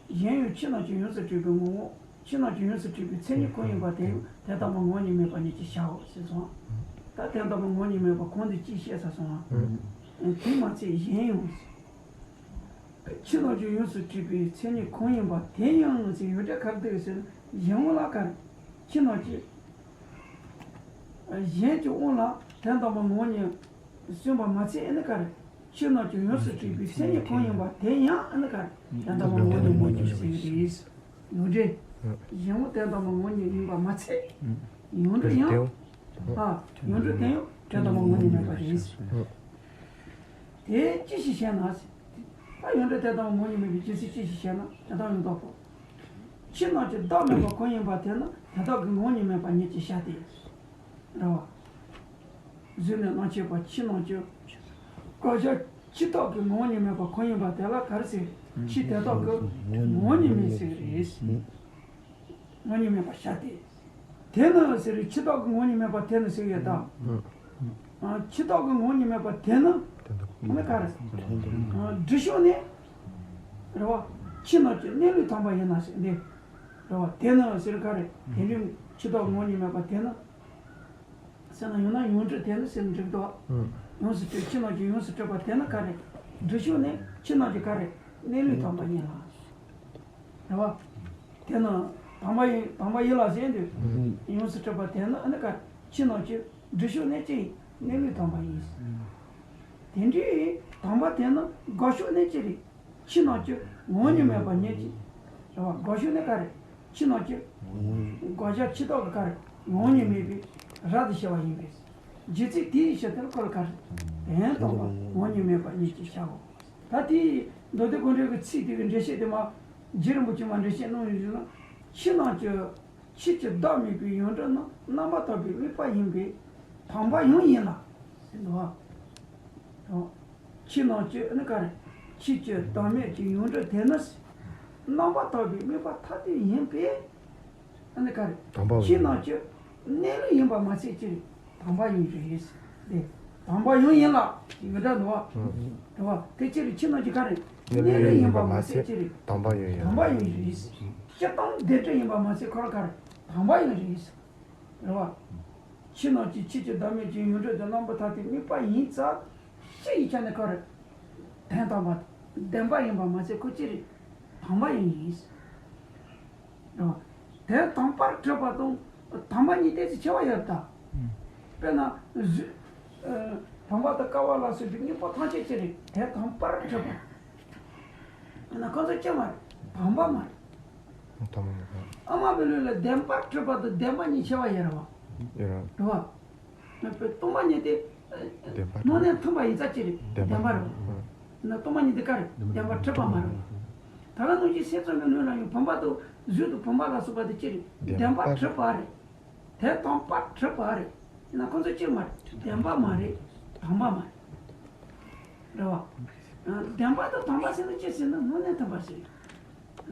གཞན་ཡང་ཕྱི་ནང་གི་ཡོངས་སུ་གྲུབ་པའི་ངོ་བོ། ཕྱི་ནང་གི་ཡོངས་སུ་གྲུབ་པའི་མཚན་ཉིད་ཁོ་ཡིན་པ་དེ་ཡང་དོན་དམ་པར་ངོ་བོ་ཉིད་མེད་པ་ཉིད་ཀྱིས་བྱའོ་ཟེར་སོང་། ད་དོན་དམ་པར་ངོ་བོ་ཉིད་མེད་པ་གོང་དུ་ཅིག་བཤད་ཚར་སོང་ང་། དེ་མ་ཚད་གཞན་ཡང་། ཕྱི་ནང་གི་ཡོངས་སུ་གྲུབ་པའི་མཚན་ཉིད་ཁོ་ཡིན་པ་དེ་ཡང་ཟེར་ཡོད་དེ་ག་རེ་འདུག་ཟེར་ན། གཞན་དབང་ལ་ག་རེ། ཕྱི་ནང་གི། གཞན་གྱི་དབང་ལ་དོན་དམ་པར་ངོ་བོ་ཉིད་སོང་བ་མ་ཚད་ཨ་ནི་ག་རེ། ཕྱི་ནང་གི་ཡོངས་སུ་གྲུབ་པའི་མཚན་ཉིད་ཁོ་ཡིན་པ་དེ་ཡང་ཨ་ནི་ག་རེ། དོན་དམ་པར་ངོ་བོ་ཉིད་མེད་པ་ཟེར་གྱི་རེད། ཡོངས་གྲུབ། གཞན་དབང་དོན་དམ་པར་ངོ་བོ་ཉིད་ཡིན་པ་མ་ཚད། ཡོངས་གྲུབ་ཡང་། ཨ། ཡོངས་གྲུབ་དེ་ཡང་དོན་དམ་པར་ངོ་བོ་ཉིད་མེད་པ་རེད། དེ་ཅི་ཞིག་བཤད་ན། ད་ཡོངས་གྲུབ་དོན་དམ་པར་ངོ་བོ་ཉིད་མེད་པའི་རྒྱུ་མཚན་ཅི་ཞིག་བཤད་ན། དོན་དམ་ཡོངས་རྫོགས་པོ། ཕྱི་ནང་གི་བདག་མེད་པ་ཁོ་ཡིན་པ་དེ་ནི་དོན་དམ་གྱི་ངོ་བོ་ཉིད་མེད་པ་ཉིད་ཀྱིས་བྱ་སྟེ། རེད་བ། གཟུགས་ནས་རྣམ་མཁྱེན་པ་ཕྱི་ནང་གི། དགག་བྱ་ཕྱི་དག་གི་ངོ་བོ་ཉིད་མེད་པ་ཁོ་ཡིན་པ་དེ་ལ་ག་རེ་ཟེར། ཕྱི་དོན་དག་གི་ངོ་བོ་ཉིད་མེད་ཟེར་གྱི་རེད། ངོ་བོ་ཉིད་མེད་པར་བྱ་སྟེ། དེ་ནི་ཟེར་རེད། ཕྱི་དག་གི་ངོ་བོ་ཉིད་མེད་པ་དེ་ནི་ཟེར་ཡོད་ད། ཨ། ཕྱི་དག་གི་ངོ་བོ་ཉིད་མེད་པ་དེ་ནི། ཨ་ནི་ག་རེ། ཨ། བསྒྲུབ་ཕྱོགས་ནས། རེད་བ། ཕྱི་ནང་གི་གནས་ལུགས་དམ་པ་ཡིན་ན་ཟེར་འདི། རེད་བ། དེ་ནི་ཟེར་ག་རེ། དེ་འདྲའི་ཕྱི་དག་ངོ་བོ་ཉིད་མེད་པ་དེ་ནི། ཟེར་ན་ཡང་ན་ཡོངས་གྲུབ་དེ་ནི་ཟེར་ན་འགྲིག་འདུག། ཡོངས་སུ་གྲུབ། ཕྱི་ནང་གི་ཡོངས་སུ་གྲུབ་པ་དེ་ནི་ག་རེ། བསྒྲུབ་ཕྱོགས་ནས་ཕྱི་ནང་གི་ག་རེ། གནས་ལུགས་དམ་པ་ཡིན་ལ། རེད་བ། དེ་ནི་དམ་པ་ཡིན། དམ་པ་ཡིན་ལ་ཟེར་དུས། ཡོངས་སུ་གྲུབ་པ་དེ་ནི་ཨ་ནི་ག་རེ། ཕྱི་ནང་གི་བསྒྲུབ་ཕྱོགས་ནས་ཅི་ཡིན། གནས་ལུགས་དམ་པ་ཡིན། དེ་འདྲའི་དམ་པ་དེ་ནི་དགག་ཕྱོགས་ནས་ཅི་རེད། ཕྱི་ནང་གི་ངོ་བོ་ཉིད་མེད་པ་ཉིད་ཀྱིས། རེད་བ། དགག་ཕྱོགས་ནས་ག་རེ། ཕྱི་ནང་གི་དགག་བྱ་ཕྱི་དག་གི་ག་རེ། ངོ་བོ་ཉིད་མེད་པའི་རབ་ཏུ་ཕྱེ་བ་ཡིན་པས། རྗེས་ཚིག་དེའི་ཕྱིར་དེར་ཁོ་ལ་ག་རེ། དོན་དམ་པར་ངོ་བོ་ཉིད་མེད་པ་ཉིད་ཀྱིས་བྱའོ། ད་དེའི་མདོ་སྡེ་དགོངས་འགྲེལ་གྱི་ཚིག་དེ་གི་འགྲེལ་བཤད་དེ་མར་རྗེ་རིན་པོ་ཆེས་མར་འགྲེལ་བཤད་གནང་ཡོད་ན། ཕྱི་ནང་གི། ཕྱི་གི་བདག་མེད་པའི་ཡོངས་གྲུབ་ནི་རྣམ་པར་དག་པའི་དམིགས་པ་ཡིན་པས་དམ་པ་ཡང་ཡིན་ལ། ཟེར་འདུག་བ། ཕྱི་ནང་གི་ཨ་ནི་ག་རེ། ཕྱི་གི་བདག་མེད་ཀྱི་ཡོངས་གྲུབ་དེ་ནི། རྣམ་པར་དག་པའི་དམིགས་པ་ཐ་དད་ཡིན་པས། ཨ་ནི་ག་རེ། དམ་པ་ཡིན། ཕྱི་ནང་གི་གནས་ལུགས་ཡིན་པ་མ་ཚད་ཅི་རེད། དམ་པ་ཡིན་རེད། དེ་དམ་པ་ཡང་ཡིན་ལ། ཡོངས་གྲུབ་འདུག་བ། འདུག་བ། དེ་ཅི་རེད། ཕྱི་ནང་གི་ག་རེ། གནས་ལུགས་ཡིན་པ་མ་ཚད་ཅི་རེད། དམ་པ་ཡང་ཡིན། དམ་པ་ཡང་ཡིན་རེད། སྤྱིར་བཏང་བདེན་གྲུབ་ཡིན་པ་མ་ཚད་ཁོ་རང་ག་རེ། དམ་པ་ཡང་རེད། རེད་བ། ཕྱི་ནང་གི་ཕྱི་གི་བདག་མེད་ཀྱི་ཡོངས་གྲུབ་དེ་རྣམ་པར་ཐ་དད་དམིགས་པ་ཡིན་ཙང་། སྤྱི་ཡི་ཆ་ནས་ཁོ་རེ། དོན་དམ་པ། བདེན་པ་ཡིན་པ་མ་ཚད་ཁོ་ཅི་རེད། དམ་པ་ཡང་ཡིན། རེད་བ། དོན་དམ་པར་གྲུབ་པ་དང་དམ་པ་གཉིས་ཏོག་ཙམ་ཁྱད་པར་ཡོད་ད། དཔེར་ན་གཟུགས། ཨ། བུམ་པ་དང་ཀ་བ་ལ་སོགས་པའི་དངོས་པོ་ཐམས་ཅད་ཅི་རེད། དོན་དམ་པར་གྲུབ་པ། ཡིན་ན་ཁོ་ཚོ་ཅི་མ་རེད། དམ་པ་མ་རེད། དམ་པ་མ་རེད། ཨ་མ་བི་ལུ་ལ་བདེན་པར་གྲུབ་པ་དང་བདེན་པ་གཉིས་ཁྱད་པར་ཡོད་རེད་བ། ཡོད་རེད། རེད་བ། ང་ཚོས་སྟོང་པ་ཉིད་དེ། བདེན་པར། སྣང་གནས་མཐུན་པ་ཡིན་ཙང་ཅི་རེད། བདེན་པར། བདེན་པ་རེད་བ། ཡིན་ན་སྟོང་པ་ཉིད་དེ་ག་རེད། བདེན་པར་གྲུབ་པ་མ་རེད་བ། ད་ག་ནང་བཞིན་སེམས་ཙམ་པའི་ལུགས་ལ་ཡང་བུམ་པ་དང་གཟུགས་དང་བུམ་པ་ལ་སོགས་པ་དེ་ཅི་རེད། བདེན་པར་གྲུབ་པ་རེད། དོན་དམ་པར་གྲུབ་པ་རེད། ཡིན་ན་ཁོ་ཚོ་ཅི་མ་རེད། བདེན་པ་མ་རེད། དམ་པ་མ་རེད། རེད་བ། བདེན་པ་དང་དམ་པ་ཟེར་ན་ཅི་ཟེར་ན་སྣང་གནས་མཐུན་པ་ཟེར།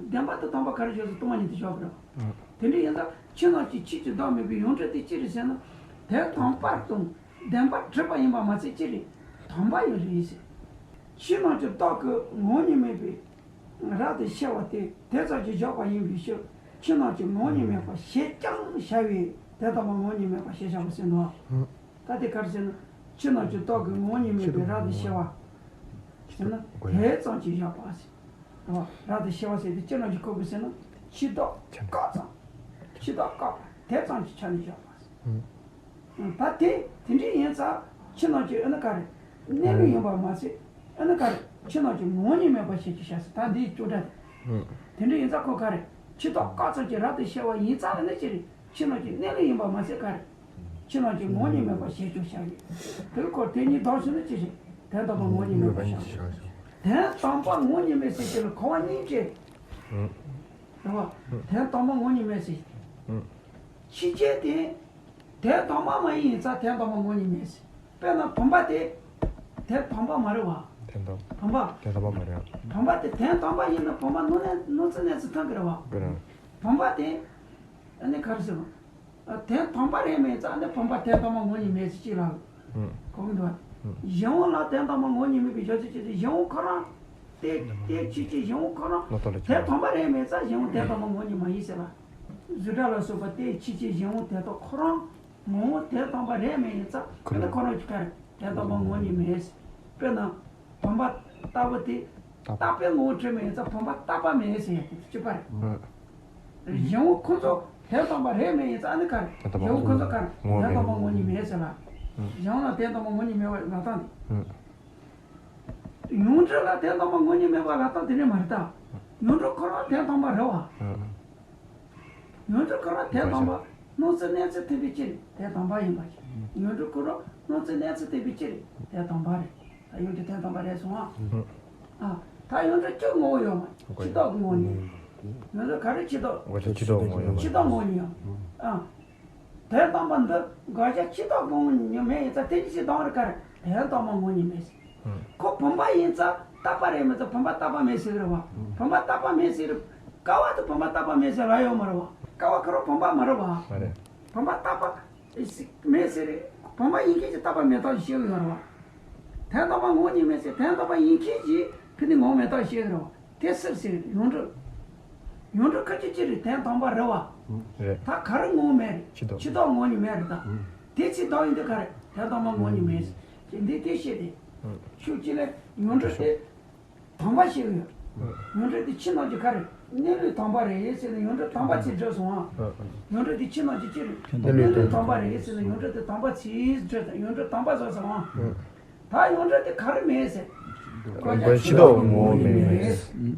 བདེན་པ་དང་དམ་པ་ག་རེ་བཞག་ཟེར། སྟོང་པ་ཉིད་དུ་བཞག་པ་རེད། དེ་འདྲ་ཡིན་ཙང་ཕྱི་ནང་གི་ཕྱི་གི་བདག་མེད་པའི་ཡོངས་གྲུབ་དེ་ཅི་རེད་ཟེར་ན། དོན་དམ་པར་དང་བདེན་པར་གྲུབ་པ་ཡིན་པ་མ་ཚད་ཅི་རེད། དམ་པ་ཡང་རེད་ཟེར། ཕྱི་ནང་གི་བདག་གི་ངོ་བོ་ཉིད་མེད་པའི་རབ་ཏུ་ཕྱེ་བ་དེ་དེ་ཙམ་གྱིས་བཞག་པ་ཡིན་པའི་ཕྱིར། ཕྱི་ནང་གི་ངོ་བོ་ཉིད་མེད་པ་ཞེས་ཀྱང་བྱ་བའི་དོན་དམ་པར་ངོ་བོ་ཉིད་མེད་པ་ཞེས་བྱ་བ་ཟེར་ནོ། ད་དེ་ག་རེ་ཟེར་ན། ཕྱི་ནང་གི་བདག་གི་ངོ་བོ་ཉིད་མེད་པའི་རབ་ཏུ་ཕྱེ་བ་ཟེར་ན་དེ་ཙམ་གྱིས་བཞག་པ་ཟེར། རབ་ཏུ་ཕྱེ་བ་ཟེར་དེ་ཅི་ལ་འཇུག་གོ་དགོས་ཟེར་ན། ཕྱི་བདག་བཀག་ཙམ། ཕྱི་བདག་བཀག་པ་དེ་ཙམ་གྱི་ཆ་ནས་བཞག་པ་ཟེར། ད་དེ་དེ་འདྲ་ཡིན་ཙང་ཕྱི་ནང་གི་ཨ་ནི་ག་རེ། གནས་ལུགས་ཡིན་པ་མ་ཚད་ཨ་ནི་ག་རེ། ཕྱི་ནང་གི་ངོ་བོ་ཉིད་མེད་པ་ཞེས་ཀྱང་བྱ་ཟེར། ད་འདིའི་ཅོ་འདྲ་དེ། དེ་འདྲ་ཡིན་ཙང་ཁོ་ག་རེ། ཕྱི་བདག་བཀག་ཙམ་གྱིས་རབ་ཏུ་ཕྱེ་བ་ཡིན་ཙང་ཨ་ནི་ཅི་རེད། ཕྱི་ནང་གི་གནས་ལུགས་ཡིན་པ་མ་ཟད་ག་རེ། ཕྱི་ནང་གི་ངོ་བོ་ཉིད་མེད་པ་ཞེས་ཀྱང་བྱ་བའི། དེ་ཁོ་དེ་གཉིས་བསྡོམས་ཟེར་ན་ཅི་རེད། དོན་དམ་པར་ངོ་བོ་ཉིད་མེད་པ་ཞེས་བྱ་བའི། དོན་དམ་པར་ངོ་བོ་ཉིད་མེད་ཟེར་གྱི་ལ་གོ་བ་གཉིས་འདྲེས། རེད་བ། དོན་དམ་པར་ངོ་བོ་ཉིད་མེད་ཟེར། ཕྱི་རྐྱེན་དེ། དོན་དམ་པ་མ་ཡིན་ཡིན་ཙང་དོན་དམ་པར་ངོ་བོ་ཉིད་མེད་ཟེར། དཔེར་ན་བུམ་པ་དེ། དོན་དམ་པ་མ་རེད་བ། དོན་དམ། བུམ་པ། དོན་དམ་པ་མ་རེད། བུམ་པ་དེ་དོན་དམ་པ་ཡིན་ན་བུམ་པ་སྣང་གནས་སྣང་ཚུལ་གནས་ཚུལ་མཐུན་གི་རེད་བ། དཔེར་ན། བུམ་པ་དེ་ཨ་ནི་ག་རེ་ཟེར་བ། དོན་དམ་པ་རེད་མིན་ཙང་ནི་བུམ་པ་དོན་དམ་པ་ངོ་བོ་ཉིད་མེད་ཟེར་གཅིག་ལ། ཨུ། གོ་གི་འདུག་བ། ཨུ། གཞན་དབང་ལ་དོན་དམ་པ་ངོ་བོ་ཉིད་མེད་པའི་བྱ་ཚུལ་གཅིག་སྟེ། གཞན་དབང་ཁོ་རང་། དེ་དེ་ཕྱིན་ཆད་གཞན་དབང་ཁོ་རང་ལོ་ཏོག་ལ་དོན་དམ་པ་རེད་མིན་ཙང་གཞན་དབང་དོན་དམ་པ་ངོ་བོ་ཉིད་མ་ཡིན་ཟེར་ལ། རྫུ་འཕྲུལ་ལ་སོགས་པ་དེ་ཕྱིན་ཆད་གཞན་དབང་དོན་དམ་ཁོ་རང་ངོ་བོ་དོན་དམ་པ་རེད་མིན་ཡིན་ཙང་ཁོ་ན་ཁོ་རང་གི་ག་རེ་དོན་དམ་པ་ངོ་བོ་ཉིད་མེད་ཟེར། དཔེར་ན། བུམ་པ་ལྟ་བུ་དེ། རྟག་པའི་ངོ་བོ་བྲལ་མིན་ཡིན་ཙང་བུམ་པ་རྟག་པ་མེད་ཟེར་ཡ་དེ་གཅིག་པ་རེད། ཨུ། གཞན་དབང་ཁོ་ཚོ་དོན་དམ་པ་རེད་མིན་ཡིན་ཙང་ཨ་ནི་ག་རེ། དོན་དམ་པ་གཞན་དབང་ཁོ་ཚོ་ག་རེ། ངོ་བོ་དོན་དམ་པ་ངོ་བོ་ཉིད་མེད་ཟེར་ལ། ཨུ། གཞན་དབང་ལ་དོན་དམ་པ་ངོ་བོ་ཉིད་མེད་པ་ལ་དང་དེ། ཨུ། ཡོངས་གྲུབ་ལ་དོན་དམ་པ་ངོ་བོ་ཉིད་མེད་པ་ལ་དང་དེ་འདྲ་མ་རེད་ད། ཡོངས་གྲུབ་ཁོ་རང་དོན་དམ་པ་རེད་བ། ཨུ། ཡོངས་གྲུབ་ཁོ་རང་དོན་དམ་པ། སྣང་ཚུལ་གནས་ཚུལ་མཐུན་པའི་ཕྱིར་དོན་དམ་པ་ཡིན་པ་ཞིག་ཡོངས་གྲུབ་ཁོ་རང་སྣང་ཚུལ་གནས་ཚུལ་མཐུན་པའི་ཕྱིར་དོན་དམ་པ་རེད། ད་ཡོངས་གྲུབ་དོན་དམ་པ་རེད་སོང་ཨ། ཨ། ད་ཡོངས་གྲུབ་གཅིག་ངོ་བོ་ཡོད་མ། ཕྱི་ལྡོག་གི་ངོ་བོ་ཉིད། ཡོངས་གྲུབ་ག་རེ་ཕྱི་ལྡོག་བག་ཆགས་ཕྱི་ལྡོག་ངོ་བོ་ཉིད། ཕྱི་ལྡོག་ངོ་བོ་ཉིད་ཡོད། ཨ། དོན་དམ་པ་འདི་བག་ཆགས་ཕྱི་ལྡོག་ངོ་བོ་ཉིད་མེད་ཡིན་ཙང་དེ་ཉིད་ཕྱིར་ལྡོག་རེད་ག་རེ་དོན་དམ་པ་ངོ་བོ་ཉིད་མེད་ཟེར། ཁོ་བུམ་པ་ཡིན་ཙང་རྟག་པ་རེད་མིན་ཙང་བུམ་པ་རྟག་པ་མེད་ཟེར་གི་རེད་བ། བུམ་པ་རྟག་པ་མེད་ཟེར་རེད། ཀ་བ་དེ་བུམ་པ་རྟག་པ་མེད་ཟེར་ལ་ཡོད་མ་རེད་བ། ཀ་བ་ཁོ་རང་བུམ་པ་མ་རེད་བ། མ་རེད། བུམ་པ་རྟག་པ་མེད་ཟེར་རེད། བུམ་པ་ཡིན་མཁན་གྱི་རྟག་པ་མེད་རྟགས་ཤིག་བཤད་གི་ཡོད་རེད་བ། དོན་དམ་པ་ངོ་བོ་ཉིད་མེད་ཟེར་དོན་དམ་པ་ཡིན་མཁན་གྱི་ཕན་ནི་ངོ་བོ་མེད་རྟགས་བཤད་གི་རེད་བ། དེ་སུར་ཟེར་ཡོངས་གྲུབ། ཡོངས་གྲུབ་ཁ་ཅིག་ཅི་རེད་དོན་དམ་པ་རེད་བ། རེད། ད་ག་རེ་ངོ་བོ་མེད་རེད། ཕྱི་ལྡོག་ཕྱི་ལྡོག་ངོ་བོ་ཉིད་མེད་རེད་ད། དེ་ཕྱིར་ལྡོག་ཡིན་དུས་ག་རེ་དོན་དམ་པ་ངོ་བོ་ཉིད་མེད་ཟེར། འདི་དེ་བཤད་དེ། ཕྱོགས་གཅིག་ལས་ཡོངས་གྲུབ་དེ། དམ་པ་ཞིག་ཡོད། ཡོངས་གྲུབ་དེ་ཕྱི་ནང་གི་ག་རེ། གནས་ལུགས་དམ་པ་རེད་ཟེར་ནས་ཡོངས་གྲུབ་དམ་པ་ཚིག་བརྗོད་སོང་ཨ། ཡོངས་གྲུབ་དེ་ཕྱི་ནང་གི་ཅི་རེད། གནས་ལུགས་དམ་པ་རེད་ཟེར་ནས་ཡོངས་གྲུབ་དེ་དམ་པ་ཚིག་བརྗོད་དང་ཡོངས་གྲུབ་དམ་པ་བཟོས་སོང་ཨ། ད་ཡོངས་གྲུབ་དེ་ག་རེ་མེད་ཟེར། བཀོད་རྒྱ་ཕྱི་ལྡོག་ངོ་བོ་མེད་མེད།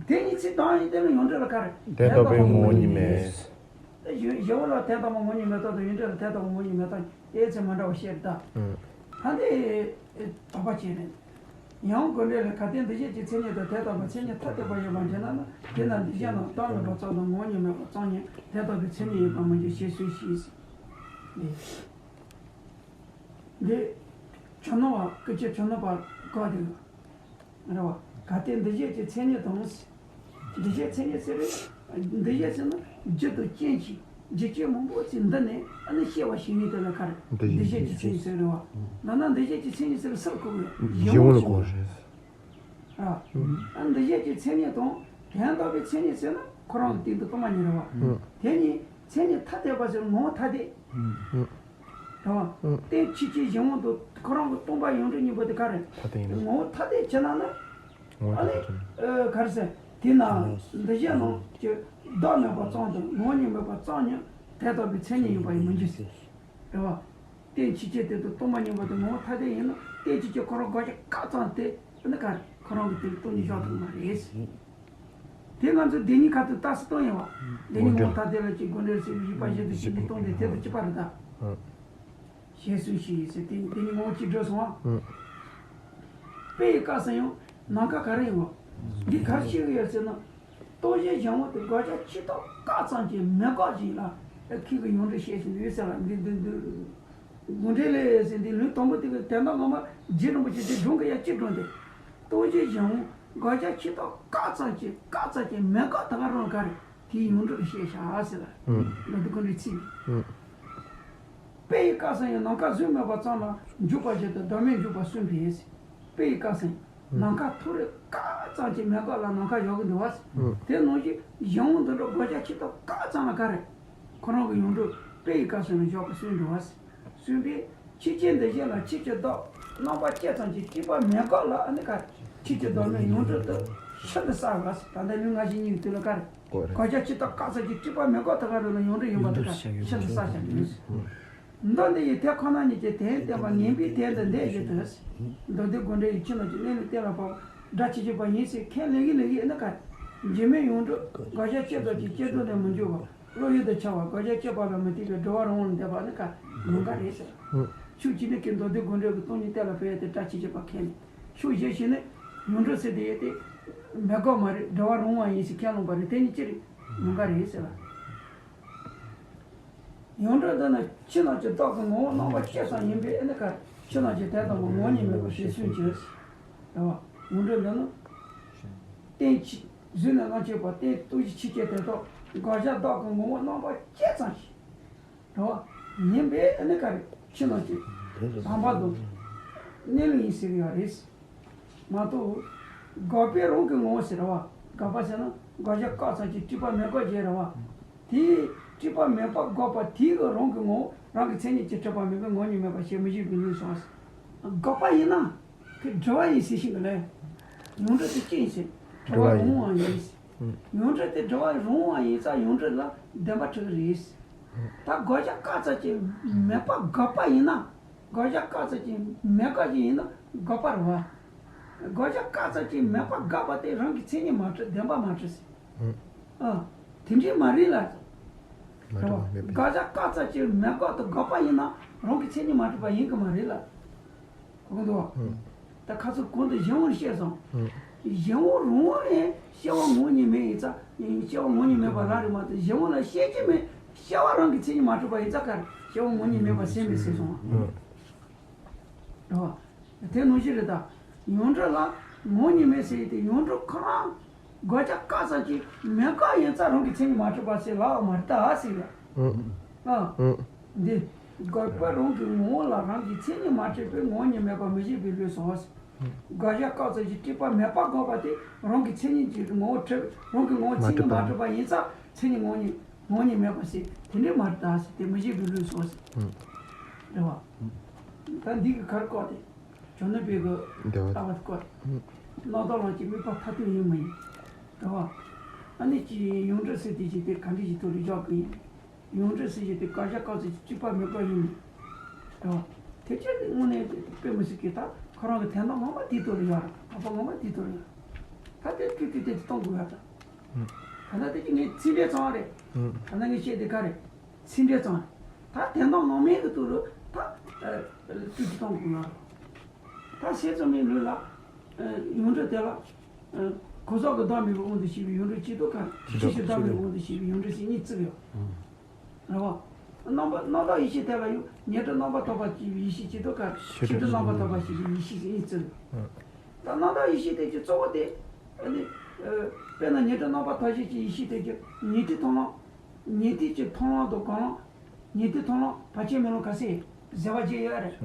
དེ་ཉིད་ཚིག་དོན་ཡིན་དེ་ལ་ཡོངས་གྲུབ་ལ་ག་རེ། དོན་དམ་པའི་ངོ་བོ་ཉིད་མེད། གཞན་དབང་ལ་དོན་དམ་པ་ངོ་བོ་ཉིད་མེད་རྟགས་དང་ཡོངས་གྲུབ་ལ་དོན་དམ་པ་ངོ་བོ་ཉིད་མེད་རྟགས་དབྱེ་ཚད་མི་འདྲ་བ་བཤད་ད། ད་འདི་དོགས་པ་བྱས་ནས། ཡང་དགོངས་འགྲེལ་ལས་གལ་ཏེ་འདུས་བྱས་ཀྱི་མཚན་ཉིད་དང་དོན་དམ་པའི་མཚན་ཉིད་ཐ་དད་པ་ཡོད་པར་འདོད་ན་ནི་དེས་ན་འདུས་བྱས་རྣམས་བདག་མེད་པར་རྩོད་དང་ངོ་བོ་ཉིད་མེད་པར་རྩོད་ཉིད་དོན་དམ་པའི་མཚན་ཉིད་ཡིན་པར་མི་འགྱུར་ཞེས་གསུངས་ཤིང་། འདི་ཆོས་སྣང་བ་ཀུན་མཁྱེན་ཆོས་སྣང་བ་ག་དེ། རེད་བ། གལ་ཏེ་འདུས་བྱས་ཀྱི་མཚན་ཉིད་དང་། འདུས་བྱས་མཚན་ཉིད་ཟེར་བས། འདུས་བྱས་ཟེར་ན་རྒྱུ་དང་རྐྱེན་གྱིས་རྒྱུ་རྐྱེན་མང་པོ་ཅིག་འདི་ནས་ཨ་ནི་སྐྱེ་བ་ཞིག་ཡིན་དེ་ལ་ག་རེ། འདུས་བྱས་ཀྱི་མཚན་ཉིད་ཟེར་རེད་བ། ན་ན་འདུས་བྱས་ཀྱི་མཚན་ཉིད་ཟེར་བས་སུ་ལ་གོ་དགོས། གཞན་དབང་ལ་གོ་དགོས་རེད། ཨ། ཨ་འདུས་བྱས་ཀྱི་མཚན་ཉིད་དང་དོན་དམ་པའི་མཚན་ཉིད་ཟེར་ན་ཁོ་རང་གི་སྟེང་དུ་སྟོང་པ་ཉིད་རེད་བ། དེ་ཉིད་མཚན་ཉིད་ཐ་དད་པ་ཟེར་ངོ་བོ་ཐ་དད། རེད་བ། ཨུ། རྟེན་ཕྱིན་ཆད་གཞན་དབང་དུ་ཁོ་རང་གི་སྟོང་པ་ཡོངས་གྲུབ་གཉིས་པོ་དེ་ག་རེ། ཐ་དད་ཡིན་ན། ངོ་བོ་ཐ་དད་བྱས་ན་ནི། ངོ་བོ་ཨ་ནི། ཐ་དད་བྱས་ན། ཨ་ག་རེ་ཟེར། དེས་ན་འདུས་བྱས་རྣམས་ཀྱི་བདག་མེད་པར་རྩོད་དང་ངོ་བོ་ཉིད་མེད་པར་རྩོད་ཉིད་དོན་དམ་པའི་མཚན་ཉིད་ཡིན་པ་ཡིན་མི་འགྱུར་ཟེར། རེད་བ། རྟེན་ཕྱིན་ཆད་དེ་དང་སྟོང་པ་ཉིད་པོ་དེ་ངོ་བོ་ཐ་དད་ཡིན་ན་རྟེན་ཕྱིན་ཆད་ཁོ་རང་བག་ཆགས་བཀག་ཙམ་དེ་ནི་ག་རེ་ཁོ་རང་གི་དེ་སྟོང་ཉིད་བཞག་ཐུབ་མ་རེད་ཟེར། དེ་ང་ཚོ་བདེན་གཉིས་ཁ་ཐུག་རྟགས་སུ་བཏང་ཡོད་བ། བདེན་གཉིས་ངོ་བོ་ཐ་དད་ལ་གཅིག་དགོངས་འགྲེལ་ཟེར་བའི་བཞི་པ་བཞི་དང་བཞི་པའི་སྟོང་དེ་དེ་དང་གཅིག་པ་རེད་ད། ཞེས་གསུངས་ཤིང་ཟེར་དེ་བདེན་གཉིས་ངོ་བོ་གཅིག་བསྒྲུབས་སོང་བ། དཔེ་ཡི་སྐབས་སུ་ཡང་ནམ་མཁའ་ག་རེ་ཡིན་བ། འདི་ག་རེ་བཤད་ཀྱི་ཡོད་ཟེར་ན། སྟོང་གཞི་གཞན་དབང་དུ་བག་ཆགས་ཕྱི་ལྡོག་བཀག་ཙམ་གྱི་མེད་དགག་ཅིག་ལ་ཁྱེད་ཀྱི་ཡོངས་གྲུབ་བཤད་བཞིན་ཡོད་ཟེར་ལ་འདི་འདི་འདི། དགོངས་འགྲེལ་ལས་ཟེར་འདི་ལུང་དང་པོ་དེ་གི་དོན་དག་ངོ་མ་རྗེ་རིན་པོ་ཆེ་དེ་སྒྲུང་གི་ཡ་གཅིག་སྒྲུང་དེ། སྟོང་གཞི་གཞན་དབང་བག་ཆགས་ཕྱི་ལྡོག་བཀག་ཙམ་གྱི་བཀག་ཙམ་གྱི་མེད་དགག་ད་ག་རང་ག་རེ་དེའི་ཡོངས་གྲུབ་བཤད་བྱ་ཟེར་ལ། ཨུ། ལ་དུ་ཀུན་རེ་ཚིག་དཔེ་ཡི་སྐབས་སུ་ཡང་ནམ་མཁའ་གཟུགས་མེད་པ་ཙམ་ལ་འཇུག་པ་བཞིན་དུ་བདག་མེད་འཇུག་པ་གསུངས་པས། དཔེ་ཡི་སྐབས་སུ་ཡང་ནམ་མཁའ་ཐོ་རེ་བཀག་ཙམ་གྱི་མེད་དགག་ལ་ནམ་མཁའ་བཞག་གི་འདུག་བ། དེ་ནང་བཞིན་གཞན་དབང་འདི་འདྲ་བག་ཆགས་ཕྱི་ལྡོག་བཀག་ཙམ་ལ་ག་རེ། ཁོ་རང་གི་ཡོངས་གྲུབ་དཔེ་ཡི་སྐབས་སུ་ཡང་བཞག་པ་གསུངས་འདུག་བ། གསུངས་པས་ཕྱིན་ཆད་འདུས་བྱས་ལ་ཕྱིན་ཅི་ལྡོག་རྣམ་པ་སྐྱེ་ཙམ་གྱི་སྤྲོས་པ་མེད་དགག་ལ་ཨ་ནི་ག་རེ། ཕྱིན་ཅི་ལྡོག་མེད་ཡོངས་གྲུབ་ཏུ་ཤིན་ཏུ་གསལ་བ། ད་ལྟ་ལུས་ངག་ཡིད་གཉིས་ཀྱི་དུས་ལ་ག་རེ། གོ་རེད། བག་ཆགས་ཕྱི་ལྡོག་བཀག་ཙམ་གྱི་སྤྲོས་པ་མེད་དགག་ད་ག་རེ་ལ་ཡོངས་གྲུབ་ཡིན་པ་དེ་ག་ཤིན་ཏུ་གསལ་བྱ་ནུས། མདོ་འདི་ཡི་དོན་ཁོ་ན་ཉིད་ཀྱི་དོན་བསྟན་པ་ངེས་པའི་དོན་དུ་འདོད་བཞིན་དུ། མདོ་སྡེ་དགོངས་འགྲེལ་ཡིག་ཆུང་ནང་གི་གནས་ལུགས་གཏན་ལ་ཕབ་པ་སྒྲ་ཇི་སྙེད་པ་ཡིན་ཟེར་ཁས་ལེན་གྱི་ལེན་གྱི་ཨེ་ན་ག་རེ། འབྱེར་མེད་ཡོངས་གྲུབ་བག་ཆགས་སྤྱོད་ལྡོག་གི་སྤྱོད་ལྡོག་ལས་མི་འཇུག་པ། བློ་ཡུལ་དུ་འཆར་བ་བག་ཆགས་སྤྱོད་པ་ལ་མི་ལྟོས་པའི་གྲོལ་བ་རང་དབང་ལ་འདོད་པ་ནི་ག་ལུང་ག་རེད་ཟེར། ཕྱོགས་གཅིག་ནས་ཀྱི་མདོ་སྡེ་དགོངས་འགྲེལ་གྱི་སྟོང་ཉིད་གཏན་ལ་ཕབ་ཡ་དེ་སྒྲ་ཇི་སྙེད་པ་ཁས་ལེན། ཕྱོགས་གཞན་ཞིག་ནས་ཡོངས་གྲུབ་ཟེར་དེ་ཡ་དེ་མེད་དགག་མ་རེད། གྲོལ་བ་རང་དབང་ཡིན་ཟེར་ཁས་ལེན་པ་རེད། དེ་གཉིས་ཅི་རེད། ལུང་ག་རེད་ཟེར་ལ། ཡོངས་གྲུབ་འདི་ནི་ཕྱི་ནང་གི་བདག་གི་ངོ་བོ་རྣམ་པ་སྐྱེ་ཙམ་ཡིན་པས་ཨེ་ན་ག་རེ། ཕྱི་ནང་གི་དོན་དམ་པ་ངོ་བོ་ཉིད་མེད་པ་ཞེས་གསུངས་ཀྱི། རེད་བ། ཡོངས་གྲུབ་འདི་ནི། རྟེན་ཕྱིན་གཟུགས་ནས་རྣམ་མཁྱེན་པ་རྟེན་སྟོང་གཞི་ཕྱིན་ཆད་དོན་རྟོགས་ དགག་བྱ་བདག་གི་ངོ་བོ་རྣམ་པ་བཅད་ཙམ་ཞིག་རེད་བ། ཡིན་པས་ཨ་ནི་ག་རེ་ཕྱི་ནང་གི་བྱམས་པ་དང་གནས་ལུགས་ཡིན་ཟེར་གྱི་ཡོད་རེད། མ་གཏོགས། དགག་པའི་རང་གི་ངོ་བོ་ཟེར་བ། དགག་པ་ཟེར་ན་དགག་བྱ་བཀག་ཙམ་གྱི་སྤྲོས་པ་མེད་པ་ཞིག་རེད་བ། དེའི་སྤྲོས་པ་མེད་པ་དགག་པ་དེའི་གི་རང་གི་ངོ་བོ་རང་གི་མཚན་ཉིད་ཀྱིས་སྤྲོས་པ་མེད་པའི་ངོ་བོ་ཉིད་མེད་པ་ཞེས་མི་བཞེད་པའི་ལུགས་སོ། དགག་པ་ཡིན་ན། དེ་འབྲེལ་བ་ཡིན་ཟེར་ཞིང་གི་ལས། ཡོངས་གྲུབ་དེ་ཅི་ཡིན་ཟེར། འབྲེལ་བ་རུང་བ་ཡིན་ཟེར། ཡོངས་གྲུབ་དེ་འབྲེལ་བ་རུང་བ་ཡིན་ཙང་ཡོངས་གྲུབ་ལ་བདེན་པ་གྲུབ་ཀྱི་རེད། ད་དགག་བྱ་བཀག་ཙམ་གྱི་མེད་པ་དགག་པ་ཡིན་ན། དགག་བྱ་བཀག་ཙམ་གྱི་མེད་པ་ཞིག་ཡིན་ན་དགག་པ་རེད་བ། དགག་བྱ་བཀག་ཙམ་གྱི་མེད་པ་དགག་པ་དེ་རང་གི་མཚན་ཉིད་མ་གྲུབ་བདེན་པ་མ་གྲུབ་ཟེར། ཨ། དེ་འདྲའི་མ་རེད་ལ། མ་གྲུབ་པ་མེད་པའི། དགག་བྱ་བཀག་ཙམ་གྱི་མེད་དགག་ཏུ་དགག་པ་ཡིན་ན་རང་གི་མཚན་ཉིད་མ་གྲུབ་པ་ཡིན་གྱི་མ་རེད་ལ། གོ་གི་འདུག་བ། ཨང་། ད་ཁ་ཚུར་གོང་དུ་གཞན་དབང་བཤད་སོང་། ཨང་། གཞན་དབང་རུང་བ་ཡང་སྐྱེ་བ་ངོ་བོ་ཉིད་མེད་ཡིན་ཙང་སྐྱེ་བ་ངོ་བོ་ཉིད་མེད་པ་རང་རེད་མ་གཏོགས་གཞན་དབང་ལ་བཤད་ཀྱི་མེད། སྐྱེ་བ་རང་གི་མཚན་ཉིད་མ་གྲུབ་པ་ཡིན་ཙང་ག་རེ་སྐྱེ་བ་ངོ་བོ་ཉིད་མེད་པ་སེམས་མེད་ཟེར་སོང་བ། ཨང་། རེད་བ། དེ་ནང་བཞིན་རེད་ད། ཡོངས་གྲུབ་ལ་ངོ་བོ་ཉིད་མེད་ཟེར་ཡས་དེ་ཡོངས་གྲུབ་ཁོ་རང་དགག་བྱ་བཀག་ཙམ་གྱི་མེད་དགག་ཡིན་ཙང་རང་གི་མཚན་ཉིད་མ་གྲུབ་པ་ཟེར་ལབ་པ་མ་རེད་ད་ཟེར་ཡ། ཨང་། ཨ། ཨང་། འདི། དགག་པའི་རང་གི་ངོ་བོ་ལ་རང་གི་མཚན་ཉིད་མ་གྲུབ་པའི་ངོ་བོ་ཉིད་མེད་པ་མི་བཞེད་པའི་ལུགས་སོ། དགག་བྱ་བཀག་ཙམ་གྱི་སྤྲོས་པ་མེད་པ་དགག་པ་དེ་རང་གི་མཚན་ཉིད་ཀྱི་ངོ་བོ་གྲུབ་རང་གི་ངོ་བོ་མཚན་ཉིད་མ་གྲུབ་པ་ཡིན་ཙང་མཚན་ཉིད་ངོ་བོ་ཉིད་ངོ་བོ་ཉིད་མེད་པ་ཟེར་དེ་འདྲའི་མ་རེད་ད་ཟེར་དེ་མི་བཞེད་པའི་ལུགས་སོ་ཟེར། ཨང་། རེད་བ། ད་འདི་གི་ག་རེ་བཀག་སྟེ། བྱང་ནུབ་པའི་གི་བདེ་བ། ལྟ་བ་བཀག་སྟེ། རྣམ་དག་ལམ་གྱི་དམིགས་པ་མཐར་ཐུག་ཡིན་མ་ཡིན། རེད་བ། ཨ་ནི་ཅི་ཡོངས་གྲུབ་ཟེར་དེ་ཅི་དེ་ག་འདྲ་ཞིག་ཐོག་ལ་བཞག་གི་ཡིན། ཡོངས་གྲུབ་ཟེར་གྱི་དེ་དགག་བྱ་བཀག་ཙམ་གྱི་སྤྲོས་པ་མེད་པ་ཡིན། རེད་བ། དེ་ཅི་དངོས་གནས་དཔེ་མི་སྲིད་ཀི་ད་ཁོ་རང་གི་དོན་དག་ངོ་མ་དེའི་ཐོག་ལ་ཡོད་རེད། དགག་པ་ངོ་མ་དེའི་ཐོག་ལ་ཡོད་རེད། ད་དེ་སྤྲོས་སྤྲོས་དེ་གཏོང་དགོས་ཡ་ད། ད་ལྟ་དེ་ཅི་ངས་ཚིག་འགྲེལ་ཚང་བ་རེད། ད་ལྟ་ངས་བཤད་དེ་ག་རེད། ཚིག་འགྲེལ་ཙམ། ད་དོན་དག་ངོ་མའི་གི་ཐོག་ལ་ད་སྤྲོས་སྤྲོས་གཏོང་དགོས་ང་། ད་བཤད་ཙམ་མིན་ལུས་ལ། ཡོངས་གྲུབ་དེ་ལ། གོ་ས་གི་བདག་མེད་པའི་དབང་དུ་བྱས་པའི་ཡོངས་གྲུབ་གཅིག་ཏུ་དཀར། ཕྱི་ཕྱིར་བདག་མེད་པའི་དབང་དུ་བྱས་པའི་ཡོངས་གྲུབ་ཟེར་གཉིས་བརྩི་གི་ཡོད། རེད་བ། རྣམ་པ་རྣམ་དག་ཡེ་ཤེས་དེ་ལ་ཡང་ཉན་ཐོས་རྣམ་པར་དག་པ་བྱས་པའི་ཡེ་ཤེས་གཅིག་ཏུ་དཀར། ཕྱིར་གྲུབ་རྣམ་པར་དག་པ་བྱས་པའི་ཡེ་ཤེས་ཟེར་གཉིས་བརྩི་གི་ཡོད། ད་རྣམ་དག་ཡེ་ཤེས་དེ་གི་གཙོ་བོ་དེ། ཨ་ནི། དཔེར་ན་ཉན་ཐོས་རྣམ་པར་དག་བྱེད་ཀྱི་ཡེ་ཤེས་དེ་གི་ཉན་ཐོས་མཐོང་ལམ། ཉན་ཐོས་ཀྱི་མཐོང་ལམ་དང་སྒོམ་ལམ། ཉན་ཐོས་མཐོང་ལམ་བར་ཆད་མེད་ལམ་ག་ཟེར་ཟེར་བ་བརྒྱད་ཡོད་རེད།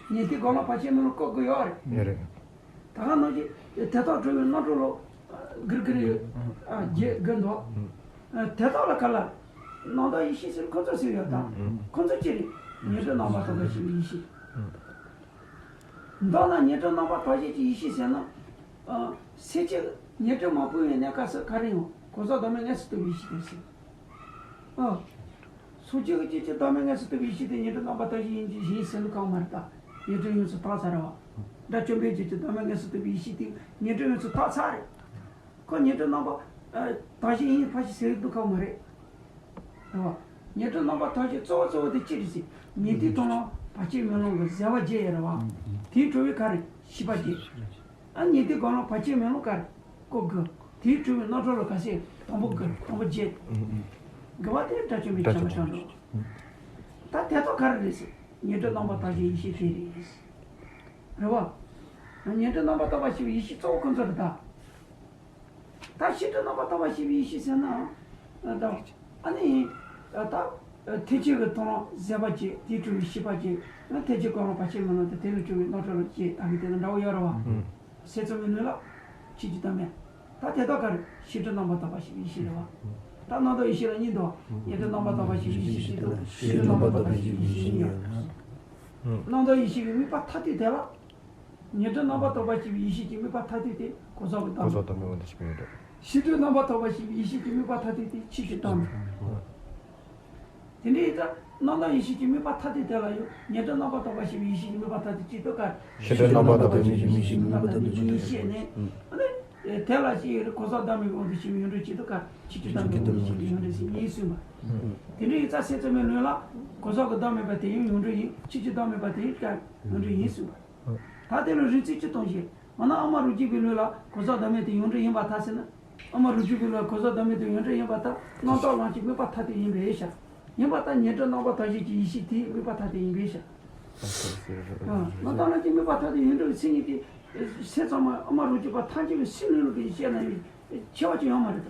ཉན་ཐོས་སྒོམ་ལམ་བར་ཆད་མེད་ལམ་བཀོད་དགོས་ཡོད་རེད། ཡོད་རེད། ད་ག་ནང་བཞིན་དེ་དག་གྲུབ་པའི་རྣམ་གྲོལ་ལོ། གིར་གིར་ཡོད། བརྒྱད་དགོས་འདུག་དེ་དག་ལ་ག་ལ། རྣམ་དག་ཡེ་ཤེས་ཟེར་ཁོ་ཚོ་ཟེར་ཡོད་དམ། ཁོ་ཚོ་ཅི་རེད། ཉན་ཐོས་རྣམ་པར་དག་པ་ཞིག་ཡེ་ཤེས། མདོར་ན་ཉན་ཐོས་རྣམ་པར་དག་བྱེད་ཀྱི་ཡེ་ཤེས་ཟེར་ན། ཨ། སེམས་ཅན་ཉན་ཐོས་མ་བུ་ཡི་གནས་སྐབས་སུ་ག་རེ་ཡོང་། གང་ཟག་བདག་མེད་དངོས་སུ་རྟོགས་པའི་ཡེ་ཤེས་དེ་ཟེར། ཨ། སངས་རྒྱས་ཀྱི་སྐྱེ་མཆེད་བདག་མེད་དངོས་སུ་རྟོགས་པའི་ཡེ་ཤེས་དེ་ཉན་ཐོས་རྣམ་པར་དག་བྱེད་ཡིན་གྱི་ཡིན་ཟེར་ལུགས་གང་མ་རེད་ད། ཉན་ཐོས་ཡོངས་སུ་དག་ཚར་བ། དགྲ་བཅོམ་པའི་སྐྱེ་མཆེད་བདག་མེད་དངོས་སུ་རྟོགས་པའི་ཡེ་ཤེས་དེ་ཉན་ཐོས་ཡོངས་སུ་དག་ཚར་རེད། ཁོ་ཉན་ཐོས་རྣམ་པར་དག་བྱེད་ཡིན་ཕལ་ཆེར་ཟེར་ལུགས་གང་མ་རེད། རེད་བ། ཉན་ཐོས་རྣམ་པར་དག་བྱེད་གཙོ་བོ་གཙོ་བོ་དེ་ཅི་རེད་ཟེར། ཉན་ཐོས་མཐོང་ལམ་བར་ཆད་མེད་ལམ་གྱི་ཟེར་བ་བརྒྱད་ཡོད་རེད་བ། དེའི་གྲུབ་པའི་ག་རེ་ཤེས་པ་བརྒྱད། ཨ། ཉན་ཐོས་སྒོམ་ལམ་བར་ཆད་མེད་ལམ་ག་རེ་ཀོ་དགུ། དེའི་གྲུབ་པའི་རྣམ་གྲོལ་ལ་ག་ཟེར་དང་པོ་དགུ་དང་པོ་བརྒྱད། དགུ་པ་དེ་དགྲ་བཅོམ་པའི་བྱང་སེམས་དང་། ད་དེ་དག་ག་རེ་རེད་ཟེར། ཉན་ཐོས་རྣམ་པར་དག་བྱེད་ཡེ་ཤེས་དེ་རེད། རེད་བ། ཉན་ཐོས་རྣམ་པར་དག་པ་ཞེས་པའི་ཡེ་ཤེས་གཙོ་བོ་ཁོ་ཚོ་རེད་ད། ད་ཕྱི་དྲོ་རྣམ་པར་དག་པ་ཞེས་པའི་ཡེ་ཤེས་ཟེར་ན། ད་ཨ་ནི། ད་ཐེག་ཆེན་གྱི་མཐོང་ལམ་ཟད་པ་བཅད་དེའི་གྲུབ་པའི་ཤེས་པ་བཅད། ཐེག་ཆེན་སྒོམ་ལམ་བར་ཆད་མེད་ལམ་དང་དེ་ལས་གྲུབ་པའི་རྣམ་གྲོལ་ལ་བཅད་ད་གི་དེ་ལ་འདྲ་བོ་ཡོད་རེད་བ། ཟད་ཙམ་མིན་ལ། ཕྱིན་ཅི་ལྡོག་མེད། ད་དེ་དག་ག་རེ་ཕྱི་དྲོ་རྣམ་པར་དག་པ་ཞེས་པའི་ཡེ་ཤེས་རེད་བ། ད་རྣམ་དག་ཡེ་ཤེས་ལ་གཉིས་འདུག་ཉན་ཐོས་རྣམ་པར་དག་པ་ཞེས་པའི་ཡེ་ཤེས་གཅིག་དང་ཕྱི་དྲོ་རྣམ་པར་དག་པ་ཞེས་པའི་ཡེ་ཤེས་གཉིས་ཡོད། རྣམ་དག་ཡེ་ཤེས་ཀྱི་དམིགས་པ་མཐར་ཐུག་དེ་ལ། ཉན་ཐོས་རྣམ་པར་དག་པ་ཞེས་པའི་ཡེ་ཤེས་ཀྱི་དམིགས་པ་མཐར་ཐུག་དེ་གང་ཟག་གི་བདག་མེད། གང་ཟག་བདག་མེད་དབང་དུ་བྱས་པའི་ཡོངས་གྲུབ། ཕྱི་དྲོ་རྣམ་པར་དག་པ་ཞེས་པའི་ཡེ་ཤེས་ཀྱི་དམིགས་པ་མཐར་ཐུག་དེ་ཕྱིན་ཅི་ལྡོག་མེད། དེ་འདྲའི་ཡིན་ཙང་རྣམ་དག་ཡེ་ཤེས་ཀྱི་དམིགས་པ་མཐར་ཐུག་དེ་ལ་ཡང་ཉན་ཐོས་རྣམ་པར་དག་པ་ཞེས་པའི་ཡེ་ཤེས་ཀྱི་དམིགས་པ་མཐར་ཐུག་གཅིག་ཏུ་དཀར། ཕྱི་དྲོ་རྣམ་པར་དག་པ་ཞེས་པའི་ཡེ་ཤེས་ཀྱི་དམིགས་པ་མཐར་ཐུག་གཉིས་བཤད་ནས། ཨ་ནི། དེ་ལ་ཅི་ཡོད་རེད། གང་ཟག་བདག་མེད་ཀྱི་དབང་དུ་བྱས་པའི་ཡོངས་གྲུབ་གཅིག་ཏུ་དཀར། ཕྱིན་ཅི་ལྡོག་མེད་ཀྱི་དབང་དུ་བྱས་པའི་ཡོངས་གྲུབ་ཟེར་གཉིས་གསུངས་པ། དེ་འདྲའི་ཡིན་ཙང་ཟད་ཙམ་མིན་ལུས་ལ་གང་ཟག་གི་བདག་མེད་པ་དེ་ཡང་ཡོངས་གྲུབ་ཡིན། ཕྱིན་ཅི་ལྡོག་མེད་པ་དེ་ཡང་ཀྱང་ཡོངས་གྲུབ་ཡིན་གསུངས་པ། ད་དེ་ལ་རིགས་ཚུལ་གཅིག་གཏོང་ཞིག་འོ་ན་ཨ་མ་རུ་སྐྱེས་པའི་ལུས་ལ་གང་ཟག་བདག་མེད་དེ་ཡོངས་གྲུབ་ཡིན་པར་ཐལ་ཟེར་ན། ཨ་མ་རུ་སྐྱེས་པའི་ལུས་ལ་གང་ཟག་བདག་མེད་དེ་ཡོངས་གྲུབ་ཡིན་པར་ཐལ། རྣམ་དག་ལམ་གྱི་དམིགས་པ་མཐར་ཐུག་ཡིན་པའི་ཕྱིར། ཡིན་པར་ཐལ། ཉན་ཐོས་རྣམ་པར་དག་བྱེད་ཀྱི་ཡེ་ཤེས་དེའི་དམིགས་པ་མཐར་ཐུག་ཡིན་པའི་ཕྱིར། རྣམ་དག་ལམ་གྱི་དམིགས་པ་མཐར་ཐུག་ཡོངས་གྲུབ་ཀྱི་མཚན་ཉིད་དེ། ཟད་ཙམ་མ་ཨ་མ་རུ་སྐྱེས་པ་ཐམས་ཅད་ཀྱི་སེམས་ལུས་ལུགས་ཀྱི་བཤད་ན་ཡང་ཁྱད་པར་ཅིག་ཡོད་མ་རེད་ད།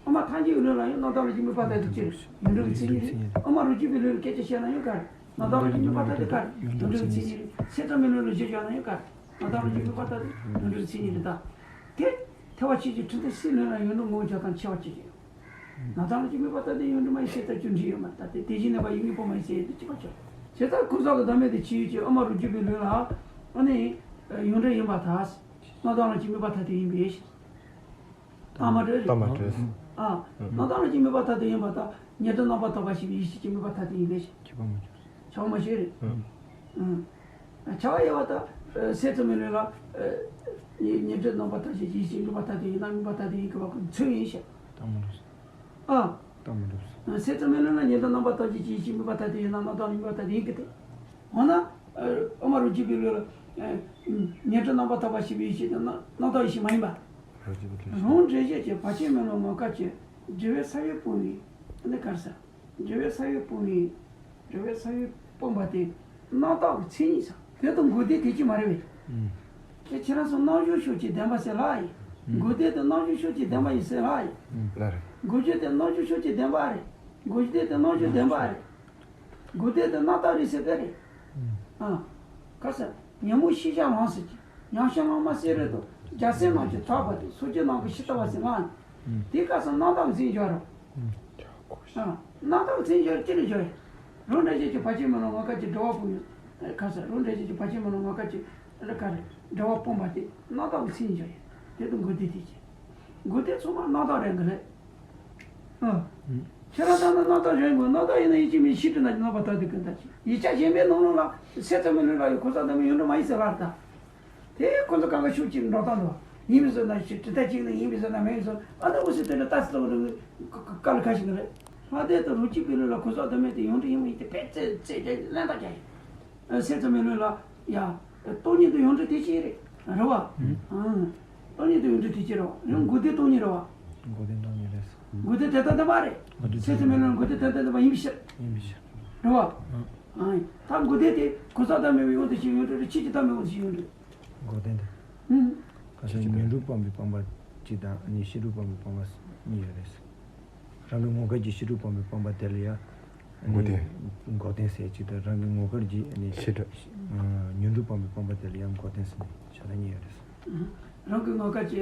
དབུ་མ་ཐལ་འགྱུར་བའི་ལུགས་ལ་ཡང་རྣམ་དག་རང་བཞིན་དམིགས་པ་ལྟ་སྟེ་སྤྱིར་ཡོངས་གྲུབ་ཀྱི་མཚན་ཉིད་རེད། དབུ་མ་རང་རྒྱུད་པའི་ལུགས་ལ་སྐད་ཆ་བཤད་ན་ཡང་ག་རེ། རྣམ་དག་རང་བཞིན་དམིགས་པ་ལྟ་སྟེ་ག་རེ། ཡོངས་གྲུབ་ཀྱི་མཚན་ཉིད་རེད། སེམས་ཙམ་པའི་ལུགས་ལ་གཞིར་བཞག་ན་ཡང་ག་རེ། རྣམ་དག་རང་བཞིན་དམིགས་པ་ལྟ་སྟེ་ཡོངས་གྲུབ་ཀྱི་མཚན་ཉིད་རེད་ད། དེ་ཐལ་བ་ཆོས་ཅན། འཁྲུལ་མཐའི་སའི་ལུགས་ལ་ཡོངས་གྲུབ་ངོ་བོ་སྦྱར་སྟངས་ཁྱད་པར་ཅི་ཡོད། རྣམ་དག་རང་བཞིན་དམིགས་པ་ལྟ་སྟེ་ཡོངས་གྲུབ་མ་ཡིན་ཟེར་ལྟར་གྱི་འགྲིག་ཡོད་མ་རེད་ད། དེ་དེ་བཞིན་གནས་པ་ཡིན་གྱི་སྤོང་བ་ཡིན་ཟེར་ཡས་དེ་གཅིག་པ་ཆགས། བྱས་ཙང་ཁོ་ཚོ་གི་བདག་མེད་དེ་ཕྱི་ཡུལ་གྱི་དབུ་མ་རང་རྒྱུད་པའི་ལུགས་ལ་ཨ་ནི་ཡོངས་གྲུབ་ཡིན་པར་ཐལ། རྣམ་དག་རང་བཞིན་དམིགས་པ་ཐལ་དེ་ཡིན་པས། རྟགས་མ་གྲོལ་རེད། རྟགས་མ་གྲོལ། ཨ། རྣམ་དག་རང་བཞིན་དམིགས་པ་ཐལ་དེ་ཡིན་པར་ཐལ། ཉན་ཐོས་རྣམ་པར་དག་པ་ཞེས་པའི་ཡེ་ཤེས་ཀྱི་དམིགས་པ་ཐལ་དེ་ཡིན་པས། ཁྱད་པར་མ་གྲོལ། ཁྱད་པར་མ་གྲོལ་རེད། ཨ། ཨ། བྱ་བ་ཡོད་པ་དང་། སེམས་ཙམ་པའི་ལུགས་ལ། ཉན་ཉན་ཐོས་རྣམ་པར་དག་ཅེས་ཀྱི་ཡེ་ཤེས་དམིགས་པ་ཐལ་དེ་ཡིན་ན་དམིགས་པ་ཐལ་དེ་ཡིན་དགོས་པ་ཀུན་མཚུངས་ཡིན་ཞེས། རྟགས་མ་གྲོལ། ཨ། རྟགས་མ་གྲོལ། སེམས་ཙམ་པའི་ལུགས་ལ་ཉན་ཐོས་རྣམ་པར་དག་ཅེས་ཀྱི་ཡེ་ཤེས་དམིགས་པ་ཐལ་དེ་ཡིན་ན་རྣམ་དག་དམིགས་པ་ཐལ་དེ་ཡིན་གྱི་སྟེ། འོ་ན། ཨ། དབུ་མ་རང་རྒྱུད་པའི་ལུགས་ལ། ཨ། ཉན་ཐོས་རྣམ་པར་དག་པ་ཞེས་པའི་ཡེ་ཤེས་དེ་རྣམ་རྣམ་དག་ཡེ་ཤེས་མ་ཡིན་པ། རང་འགྲེལ་བཤད་ཀྱི་བར་ཆད་མེད་ལམ་ངོ་སྐལ་གྱི་འགྲེལ་པའི་ས་བོན་སྤུངས་པའི་ནི་ག་རེ་ཟེར། འགྲེལ་པའི་ས་བོན་སྤུངས་པའི། འགྲེལ་པའི་ས་བོན་སྤུངས་པ་དེ་རྣམ་དག་གི་མཚན་ཉིད་ཟེར། དེ་དང་འགོག་བདེན་དེ་གཅིག་མ་རེད་པས། དེ་ཁྱེད་རང་ཚོ་རྣམ་གཞག་ཕྱོགས་ཀྱི་བདེན་པ་ཟེར་ལབ་ཡིན། འགོག་བདེན་དེ་རྣམ་གཞག་ཕྱོགས་ཀྱི་བདེན་པ་ཡིན་ཟེར་ལབ་ཡིན། འགོག་བདེན་དེ་རྣམ་གཞག་ཕྱོགས་ཀྱི་བདེན་པ་རེད། འགོག་བདེན་དེ་རྣམ་གཞག་བདེན་པ་རེད། འགོག་བདེན་དེ་རྣམ་དག་རེད་ཟེར་དེ་རེད། ཨ། ག་རེ་ཟེར། ཉོན་མོངས་ཤེས་བྱ་ལམ་སེལ་གྱི། མྱང་བྱ་ལམ་མ་སེལ་རེ་དོ། རྒྱལ་སྲས་རྣམས་ཀྱི་ཐར་པ་དེ། སངས་རྒྱས་རྣམས་ཀྱི་ཤེས་རྟོགས་པ་ཟེར་ལབ་ནས། དེའི་སྐབས་སུ་རྣམ་དག་གི་མཚན་སྦྱོར་རོ། ཨ། རྣམ་དག་གི་མཚན་སྦྱོར་ཅི་ལ་སྦྱོར་ཡ། རང་འགྲེལ་བཤད་ཀྱི་བར་ཆད་མེད་ལམ་ངོ་སྐལ་གྱི་འགྲེལ་པ་སྤུངས་ཡོད། ག་རེ་ཟེར། རང་འགྲེལ་བཤད་ཀྱི་བར་ཆད་མེད་ལམ་ངོ་སྐལ་གྱི་ག་རེ། འགྲེལ་པ་སྤུངས་པ་དེ་རྣམ་དག་གི་མཚན་སྦྱོར་ཡ། དེ་དང་འགོག་བདེན་དེ་གཅིག་འགོག་བདེན་ཚང་མ་རྣམ་དག་རེད་གི་རེད། ཨ། ཁྱེད་རང་ལྟར་ན་རྣམ་དག་གཞན་མིན། རྣམ་དག་ཡིན་ན་ཡིད་ཀྱི་མིང་ཤེས་སྒྲིབ་རྣམས་ཀྱི་རྣམ་པར་དག་སྟེ་ཀུན་བརྟགས་ཀྱི། ཡིག་ཆ་གཞན་པའི་ནང་ལོགས་ལ་སེམས་ཙམ་པའི་ལུགས་ལ་ཡང་གང་ཟག་བདག་མེད་ཡོངས་གྲུབ་མ་ཡིན་ཟེར་ལབ་ད། དེ་ཁོ་ཚོ་གང་ག་ཤུགས་ཀྱིས་འགྲོ་སྟངས་འདུག་ཡིན་པའི་བཟོ་ན་ཞིག་དྲི་ལྟ་གཅིག་ནི་ཡིན་པའི་བཟོ་ན་མིན་པའི་བཟོ། ཨ་ནི་འུ་ཚོས་དེ་འདྲ་ལྟ་ཚུལ་འདུག་དཀའ་ལས་ཁག་ཞིག་རེད། སྔ་ལྟས་དུ་རང་རྒྱུད་པའི་ལུགས་ལ་གང་ཟག་བདག་མེད་དེ་ཡོངས་གྲུབ་ཡིན་མིན་དེ་དཔེ་རྩད་རྩད་རྒྱག་གླེན་རྟགས་རྒྱག་ཡིན། སེམས་ཙམ་པའི་ལུགས་ལ་ཡ། སྟོང་ཉིད་དུ་ཡོངས་གྲུབ་དེ་གཅིག་རེད། རེད་བ། ཨང་། སྟོང་ཉིད་དུ་ཡོངས་གྲུབ་དེ་གཅིག་རེད་བ། ཡང་འགོག་བདེན་སྟོང་ཉིད་རེད་བ། འགོག་བདེན་སྟོང་ཉིད་རེད། འགོག་བདེན་དོན་དམ་བདེན་པ་རེད། འགོག་བདེན་སེམས་ཙམ་པའི་ལུགས་ལ་འགོག་བདེན་དོན་དམ་བདེན་པ་ཡིན་པའི་ཕྱིར། ཡིན་པའི་ཕྱིར། རེད་བ། ཨང་། ད་འགོག་བདེན་དེ་གང་ཟག་བདག་མེད་པའི་དབང་དུ་བྱས་ཡོངས་གྲུབ་རེད། ཆོས་ཅན་བདག་མེད་དབང་དུ་བྱས་ཡོངས་གྲུབ། འགོག་བདེན་དེ། ཨང་། ག་ཚོད་ཉོན་སྒྲིབ་སྤངས་པའི་སྤངས་པ་གཅིག་དང་ནི་ཤེས་སྒྲིབ་སྤངས་པའི་སྤངས་པ་གཉིས་ཡོད་རེད། རང་གི་ངོ་སྐལ་གྱི་ཤེས་སྒྲིབ་སྤངས་པའི་སྤངས་པ་དེ་ལ་ཡང་། འགོག་བདེན། འགོག་བདེན་ཟེར་གཅིག་དང་། རང་གི་ངོ་སྐལ་གྱི་ནི་ཤེས་སྒྲིབ། ཨ། ཉོན་སྒྲིབ་སྤངས་པའི་སྤངས་པ་དེ་ལ་ཡང་འགོག་བདེན་ཟེར་ནས་བྱ་བ་གཉིས་ཡོད་རེད། རང་གི་ངོ་སྐལ་གྱི་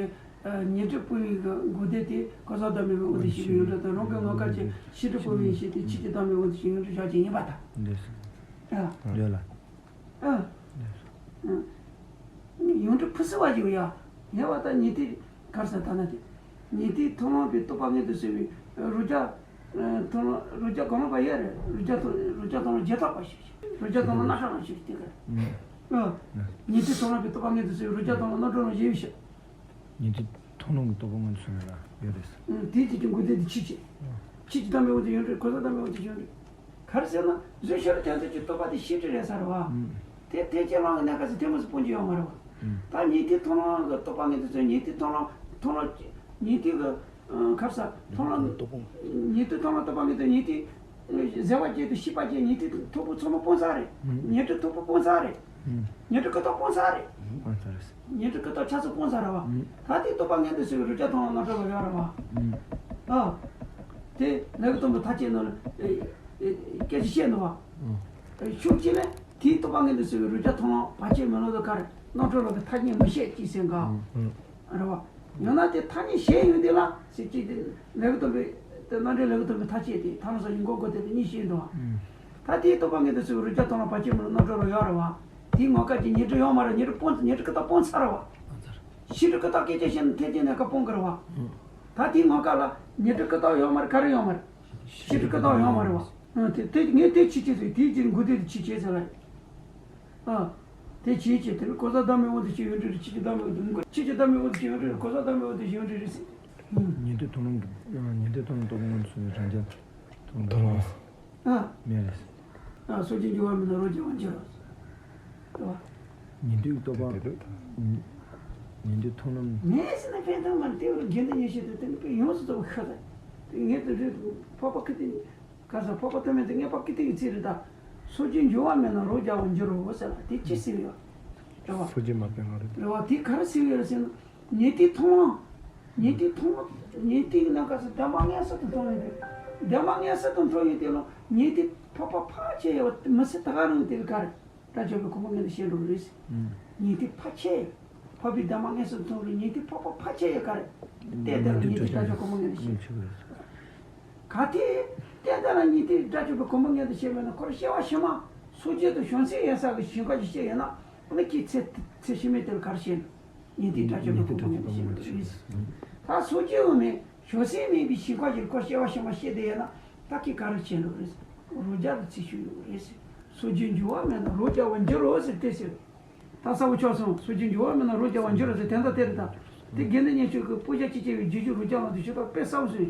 ཉོན་སྒྲིབ་སྤངས་པའི་འགོག་བདེན་དེ་གང་ཟག་བདག་མེད་པའི་དབང་དུ་བྱས་པའི་ཡོངས་གྲུབ་དང་། རང་གི་ངོ་སྐལ་གྱི་ཤེས་སྒྲིབ་སྤངས་པའི་ཡེ་ཤེས་དེ་ཆོས་ཅན་བདག་མེད་དབང་དུ་བྱས་ཡོངས་གྲུབ་བཞག་ཅིག་ཡིན་པ་དང་། འདོད་ལ། ཨ། ཡོངས་གྲུབ་ཕུན་སུམ་ཚོགས་པ་ཞིག་ཡ། ཡ་བ་ད་ཉན་ཐོས་ག་རེ་ཟེར་ད་ན་དེ། ཉན་ཐོས་མཐོང་ལམ་པའི་རྟོག་པ་མངོན་དུ་གསལ་བའི་རང་རྒྱལ། མཐོང་ལམ། རང་རྒྱལ་གང་ལ་བ་ཡ་རེད། རང་རྒྱལ་མཐོང་། རང་རྒྱལ་མཐོང་ལམ་རྗེས་ཐོབ་པ་ཞིག་རང་རྒྱལ་མཐོང་ལམ་རྣམ་གྲོལ་རང་ཞིག་དེ་ག་རེད། ཨ། ཉན་ཐོས་མཐོང་ལམ་པའི་རྟོག་པ་མངོན་དུ་གསལ་བའི་རང་རྒྱལ་མཐོང་ལམ་རྣམ་གྲོལ་རང་ཞེས་པའི་ཕྱིར། ཉན་ཐོས་མཐོང་ལམ་གྱི་རྟོག་པ་མངོན་དུ་སོང་ཡོད་ལ་ཡོད་རེད། ཨང་། དེའི་རྗེས་ཀྱི་འགོག་བདེན་དེ་ཆོས་ཅན། ཆོས་ཅན་བདག་མེད་དབང་དུ་ཡོངས་གྲུབ། གང་ཟག་བདག་མེད་དབང་དུ་ཡོངས་གྲུབ། ག་རེ་ཟེར་ན་གཟུགས་ཤེས་རབ་རྒྱ་མཚོ་གྱི་རྟོག་པ་དེ་ཤེས་སྒྲིབ་རེད་ཟེར་བ། ཨང་། དེ་དེ་ཅན་ལ་གནས་སྐབས་སུ་དེ་མོ་ཟིག་སྤོང་རྒྱུ་ཡོད་མ་རེད་བ། ཨང་། ད་ཉན་ཐོས་མཐོང་ལམ་གྱི་རྟོག་པ་མངོན་དུ་སོང་། ཉན་ཐོས་མཐོང་ལམ་མཐོང་ལམ་ཉན་ཐོས་ཀྱི་ཨང་། ག་རེ་ཟེར། མཐོང་ལམ། ཉན་ཐོས་མཐོང་ལམ་རྟོག་པ་མངོན་དུ་ཉན་ཐོས། གཟེར་བ་ཅན་དང་ཤེས་པ་ཅན། ཉན་ཐོས་ཐོར་བུ་ཚང་མ་སྤངས་ཚར་རེད། ཨང་། ཉན་སྒྲིབ་ཐོར་བུ་སྤངས་ཚར་རེད། ཨང་། ཉན་སྒྲིབ་ཀུན་རྟོག་སྤངས་ཚར་རེད། སྤངས་ཚར་རེད། ཉན་སྒྲིབ་ཀུན་རྟོག་ཆ་ཚང་སྤངས་ཚར་རེད་བ། ཨང་། ད་དེའི་རྟོག་པ་མངོན་དུ་གསལ་བའི་རང་རྒྱལ་མཐོང་ལམ་རྣམ་གྲོལ་ལ་ཡོད་རེད་བ། ཨང་། ཨ། དེ་ལེའུ་དང་པོའི་མཐའ་དཔྱད་ནང་ལ་ཨེ་ཨེ་སྐད་ཆ་བཤད་འདུག་བ། ཨང་། ཤུགས་ཅིག་ལ་དེའི་རྟོག་པ་མངོན་དུ་གསལ་བའི་རང་རྒྱལ་མཐོང་ལམ་བར་ཆད་མེད་ལམ་དུ་ག་རེ་རྣམ་གྲོལ་ལ་གི་ཐ་སྙད་མི་བཤད་ཅེས་ཟེར་ག་ཨང་། ཨང་། རེད་བ། ཡང་ན་དེ་ཐ་སྙད་གཞན་ཡོད་དེ་ལ་ཟེར་གྱི་དེ་ལེའུ་དང་པོའི་དེ་རྣམ་འགྲེལ་ལེའུ་དང་པོའི་མཐའ་དཔྱད་དེ་ཐ་སྙད་གཞན་མགོ་བསྐོར་དེ་དེ་གཉིས་བཤད་འདུག་བ། ཨང་། ད་དེའི་རྟོག་པ་མངོན་དུ་གསལ་བའི་རང་རྒྱལ་མཐོང་ལམ་བར་ཆད་མེད་ལམ་རྣམ་གྲོལ་ལ་ཡོད་རེད་བ། དེའི་ངོ་སྐལ་གྱི་ཉན་སྒྲིབ་ཡོད་མ་རེད། ཉན་སྒྲིབ་སྤོང་། ཉན་སྒྲིབ་ཀུན་རྟོག་སྤངས་ཚར་རེད་བ། སྤངས་ཚར། ཤེས་སྒྲིབ་ཀུན་རྟོག་སྐད་ཅིག་ཤེས་ན་ཐེག་ཆེན་གནས་སྐབས་སྤོང་གི་རེད་བ། ཨང་། ད་དེའི་ངོ་སྐལ་ལ་ཉན་སྒྲིབ་ཀུན་རྟོག་ཡོད་མ་རེད། ག་རེ་ཡོད་མ་རེད། ཤེས་སྒྲིབ་ཀུན་རྟོག་ཡོད་མ་རེད་བ། ཨང་། དེ་དེ་ངས་དེ་ཆོས་ཅན་ཟེར། དེའི་རྗེས་འགོག་བདེན་དེ་ཆོས་ཅན་ཟེར་ལ། ཨ། དེ་ཆོས་ཅན་དེ་ནི་གང་ཟག་བདག་མེད་དབང་དུ་བྱས་ཡོངས་གྲུབ་རེད། ཆོས་ཅན་བདག་མེད་དབང་དུ། ཆོས་ཅན་བདག་མེད་དབང་དུ་བྱས་ཡོངས་གྲུབ་རེད། གང་ཟག་བདག་མེད་དབང་དུ་བྱས་ཡོངས་གྲུབ་རེད་ཟེར། ཨང་། ཉན་ཐོས་མཐོང་ལམ་གྱི། ཉན་ཐོས་མཐོང་ལམ་རྟོག་པ་མངོན་དུ་སོང་བའི་རང་རྒྱལ་མཐོང་ལམ་མཐོང་ལམ། ཨ། མེད་རེད། ཨ། སངས་རྒྱས་འབྱུང་བ་མེད་ན་རང་རྒྱལ་དབང་ཆེ་བ། རེད་བ། ཉན་ཐོས་རྟོག་པ། ཉན་ཐོས་མཐོང་ལམ། མེད་ཟེར་ན་ཕན་ཐོགས་མ་རེད། དེ་བར་དགེ་འདུན་ཉན་བཤད་དེ་དེ་ནི་དཔེ་ཡོངས་སུ་རྫོགས་པ་ཤ་ཚ། དེ་ངས་དེ་རེད། འཕགས་པ་ཀི་ཏི། ག་རེ་ཟེར། འཕགས་པ་སྟོད་སྨད་དེ་ངས་འཕགས་པ་ཀི་ཏི་ཡི་ཚིག་རེད་ད། སངས་རྒྱས་འབྱུང་བ་མེད་ན་རང་རྒྱལ་དབང་འགྱུར་རོ་ཟེར་ལ་དེ་ཅི་ཟེར་ཡོད། རེད་བ། སངས་རྒྱས་མ་སྤེལ་སྔ་རེད། རེད་བ། དེ་ག་རེ་ཟེར་ཡོད་རེད་ཟེར་ན། ཉན་ཐོས་མཐོང་ལམ། ཉན་ཐོས་ཐོག་མ་ཉན་ཐོས་ཀྱི་ནང་ག་ས་གདམས་པ་མངོན་གསལ་དུ་མཐོང་ཡོད་དེ། གདམས་པ་མངོན་གསལ་དུ་མཐོང་ཡོད་དེ་ལ་ཉན་ཐོས་འཕགས་པ་ཕལ་ཆེ་བ་མི་ཚེ་ད་ག་རང་དེ་ག་རེ། དགྲ་བཅོམ་པའི་གོ་འཕང་མངོན་དུ་བྱེད་འགྲོ་རེད། ཉན་ཐོས་ཕལ་ཆེ། འཕགས་པའི་གདམས་པ་མངོན་སུམ་དུ་མཐོང་རུང་ཉན་ཐོས་འཕགས་པ་ཕལ་ཆེ་ཡོད་ག་རེ། ཏན་ཏན་ལ་ཉན་ཐོས་དགྲ་བཅོམ་གོ་འཕང་མངོན་དུ་བྱེད། གལ་ཏེ་ཏན་ཏན་ལ་ཉན་ཐོས་དགྲ་བཅོམ་པའི་གོ་འཕང་མངོན་དུ་བྱེད་པས་ན་ཁོ་རང་སྐྱེ་བ་ཕྱི་མ་སངས་རྒྱས་དང་བྱང་སེམས་ཡོད་ས་གི་ཞིང་ཁམས་ཤིག་སྐྱེས་ཡོད་ན་ཨ་ནི་ཁྱེད་ཚེ་ཚེ་ཕྱི་མའི་དེར་ག་རེ་བྱེད་ན། ཉན་ཐོས་དགྲ་བཅོམ་པའི་གོ་འཕང་མངོན་དུ་བྱེད་འགྲོ་རེད། ད་སངས་རྒྱས་འོང་མེད། བྱང་སེམས་མེད་པའི་ཞིང་ཁམས་ཤིག་ཁོ་སྐྱེ་བ་ཕྱི་མ་སྐྱེས་བསྡད་ཡོད་ན་ད་ཁྱེད་ག་རེ་བྱེད་འགྲོ་རེད། རོ་བརྒྱ་ལ་ཚེ་ཤུལ་ཡོང་རེད། སངས་རྒྱས་འགྱུར་བ་མེད་ན་རོ་བརྒྱ་བར་འགྱུར་རོ་ཟེར་ཏེ་ཟེར། ད་གསལ་པོ་ཆགས་སོང་། སངས་རྒྱས་འགྱུར་བ་མེད་ན་རོ་བརྒྱ་བར་འགྱུར་རོ་ཟེར་དེ་འདྲ་དེ་རེད་ད། དེ་དགེ་འདུན་གཉེན་མཆོག་གི་སྤུ་ཞྭ་ཅིག་བྱས་པའི་རྗེས་འཇུག་རོ་བརྒྱ་ལ་འདུ་ཤེས་ད་དཔེ་གསལ་པོ་ཟེར།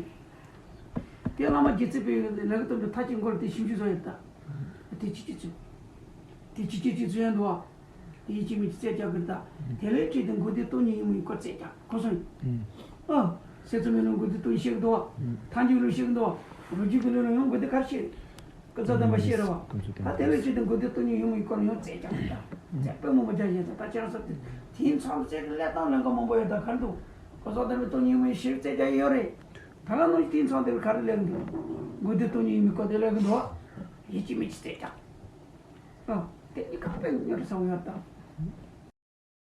དེ་བླ་མ་རྗེ་བཙུན་པས་ལས་ཀྱི་དོན་དུ་མཐའ་གཅིག་མགོར་དེ་ཞིབ་འཇུག་བཟོ་ཡོད་ད། དེ་ཅི་ཅི་ཚུལ། དེ་ཅི་ཅི་ཅི་ཚུལ་ཡང་འདུག་བ། དེ་ཡིད་ཀྱི་མིག་གིས་བཙལ་རྒྱག་གི་རེད་ད། དེ་ལས་བྲིས་ཏེ་མགོན་དེ་སྟོང་ཉིད་ཡིན་མིན་སྐོར་བཙལ་རྒྱག་གོ་སོང་། ཨ། སེམས་ཙམ་མེད་ལ་མགོན་དེ་སྟོང་ཉིད་ཤེས་ཀྱི་འདུག་བ། ཐལ་འགྱུར་ལ་ཤེས་ཀྱི་འདུག་བ། རང་རྒྱུད་ཀྱི་ལུས་ལ་ཡང་མགོན་དེ་ག་རེ་ཤེས། ཀུན་རྫོབ་བདེན་པ་ཤེས་རེད་བ། ད་དེ་ལས་བྲིས་ཏེ་མགོན་དེ་སྟོང་ཉིད་ཡིན་མིན་སྐོར་ཡང་བཙལ་རྒྱག་གི་རེད་ད། བཙལ་དཔེ་མང་པོ་རྒྱག་བཞིན་ད་ད་ཁྱེད་རང་ཚོ་དེ་དེའི་མཚམས་བཙལ་གི་ལས་སྟངས་ལེན་ག་མང་པོ་ཡོད་ད་ག་རེ་འདུག་ཀུན་རྫོབ་བདེན་པའི་སྟོང་ཉིད་ཡིན་མིན་ཤེས་བཙལ་རྒྱག་ཡོད་རེད། ད་ག་ནང་བཞིན་དེའི་མཚམས་དེར་ག་རེ་ལེན་འདུག་མགོན་དེ་སྟོང་ཉིད་ཡིན་མིན་སྐོར་དེ་ལེན་གི་འདུག་ཡིད་ཀྱི་མིག་གིས་བཙལ་རྒྱག་ཨ། དེ་གཉིས་ཀ་དཔེ་ཉོ་རུ་སོང་ཡོད་དམ།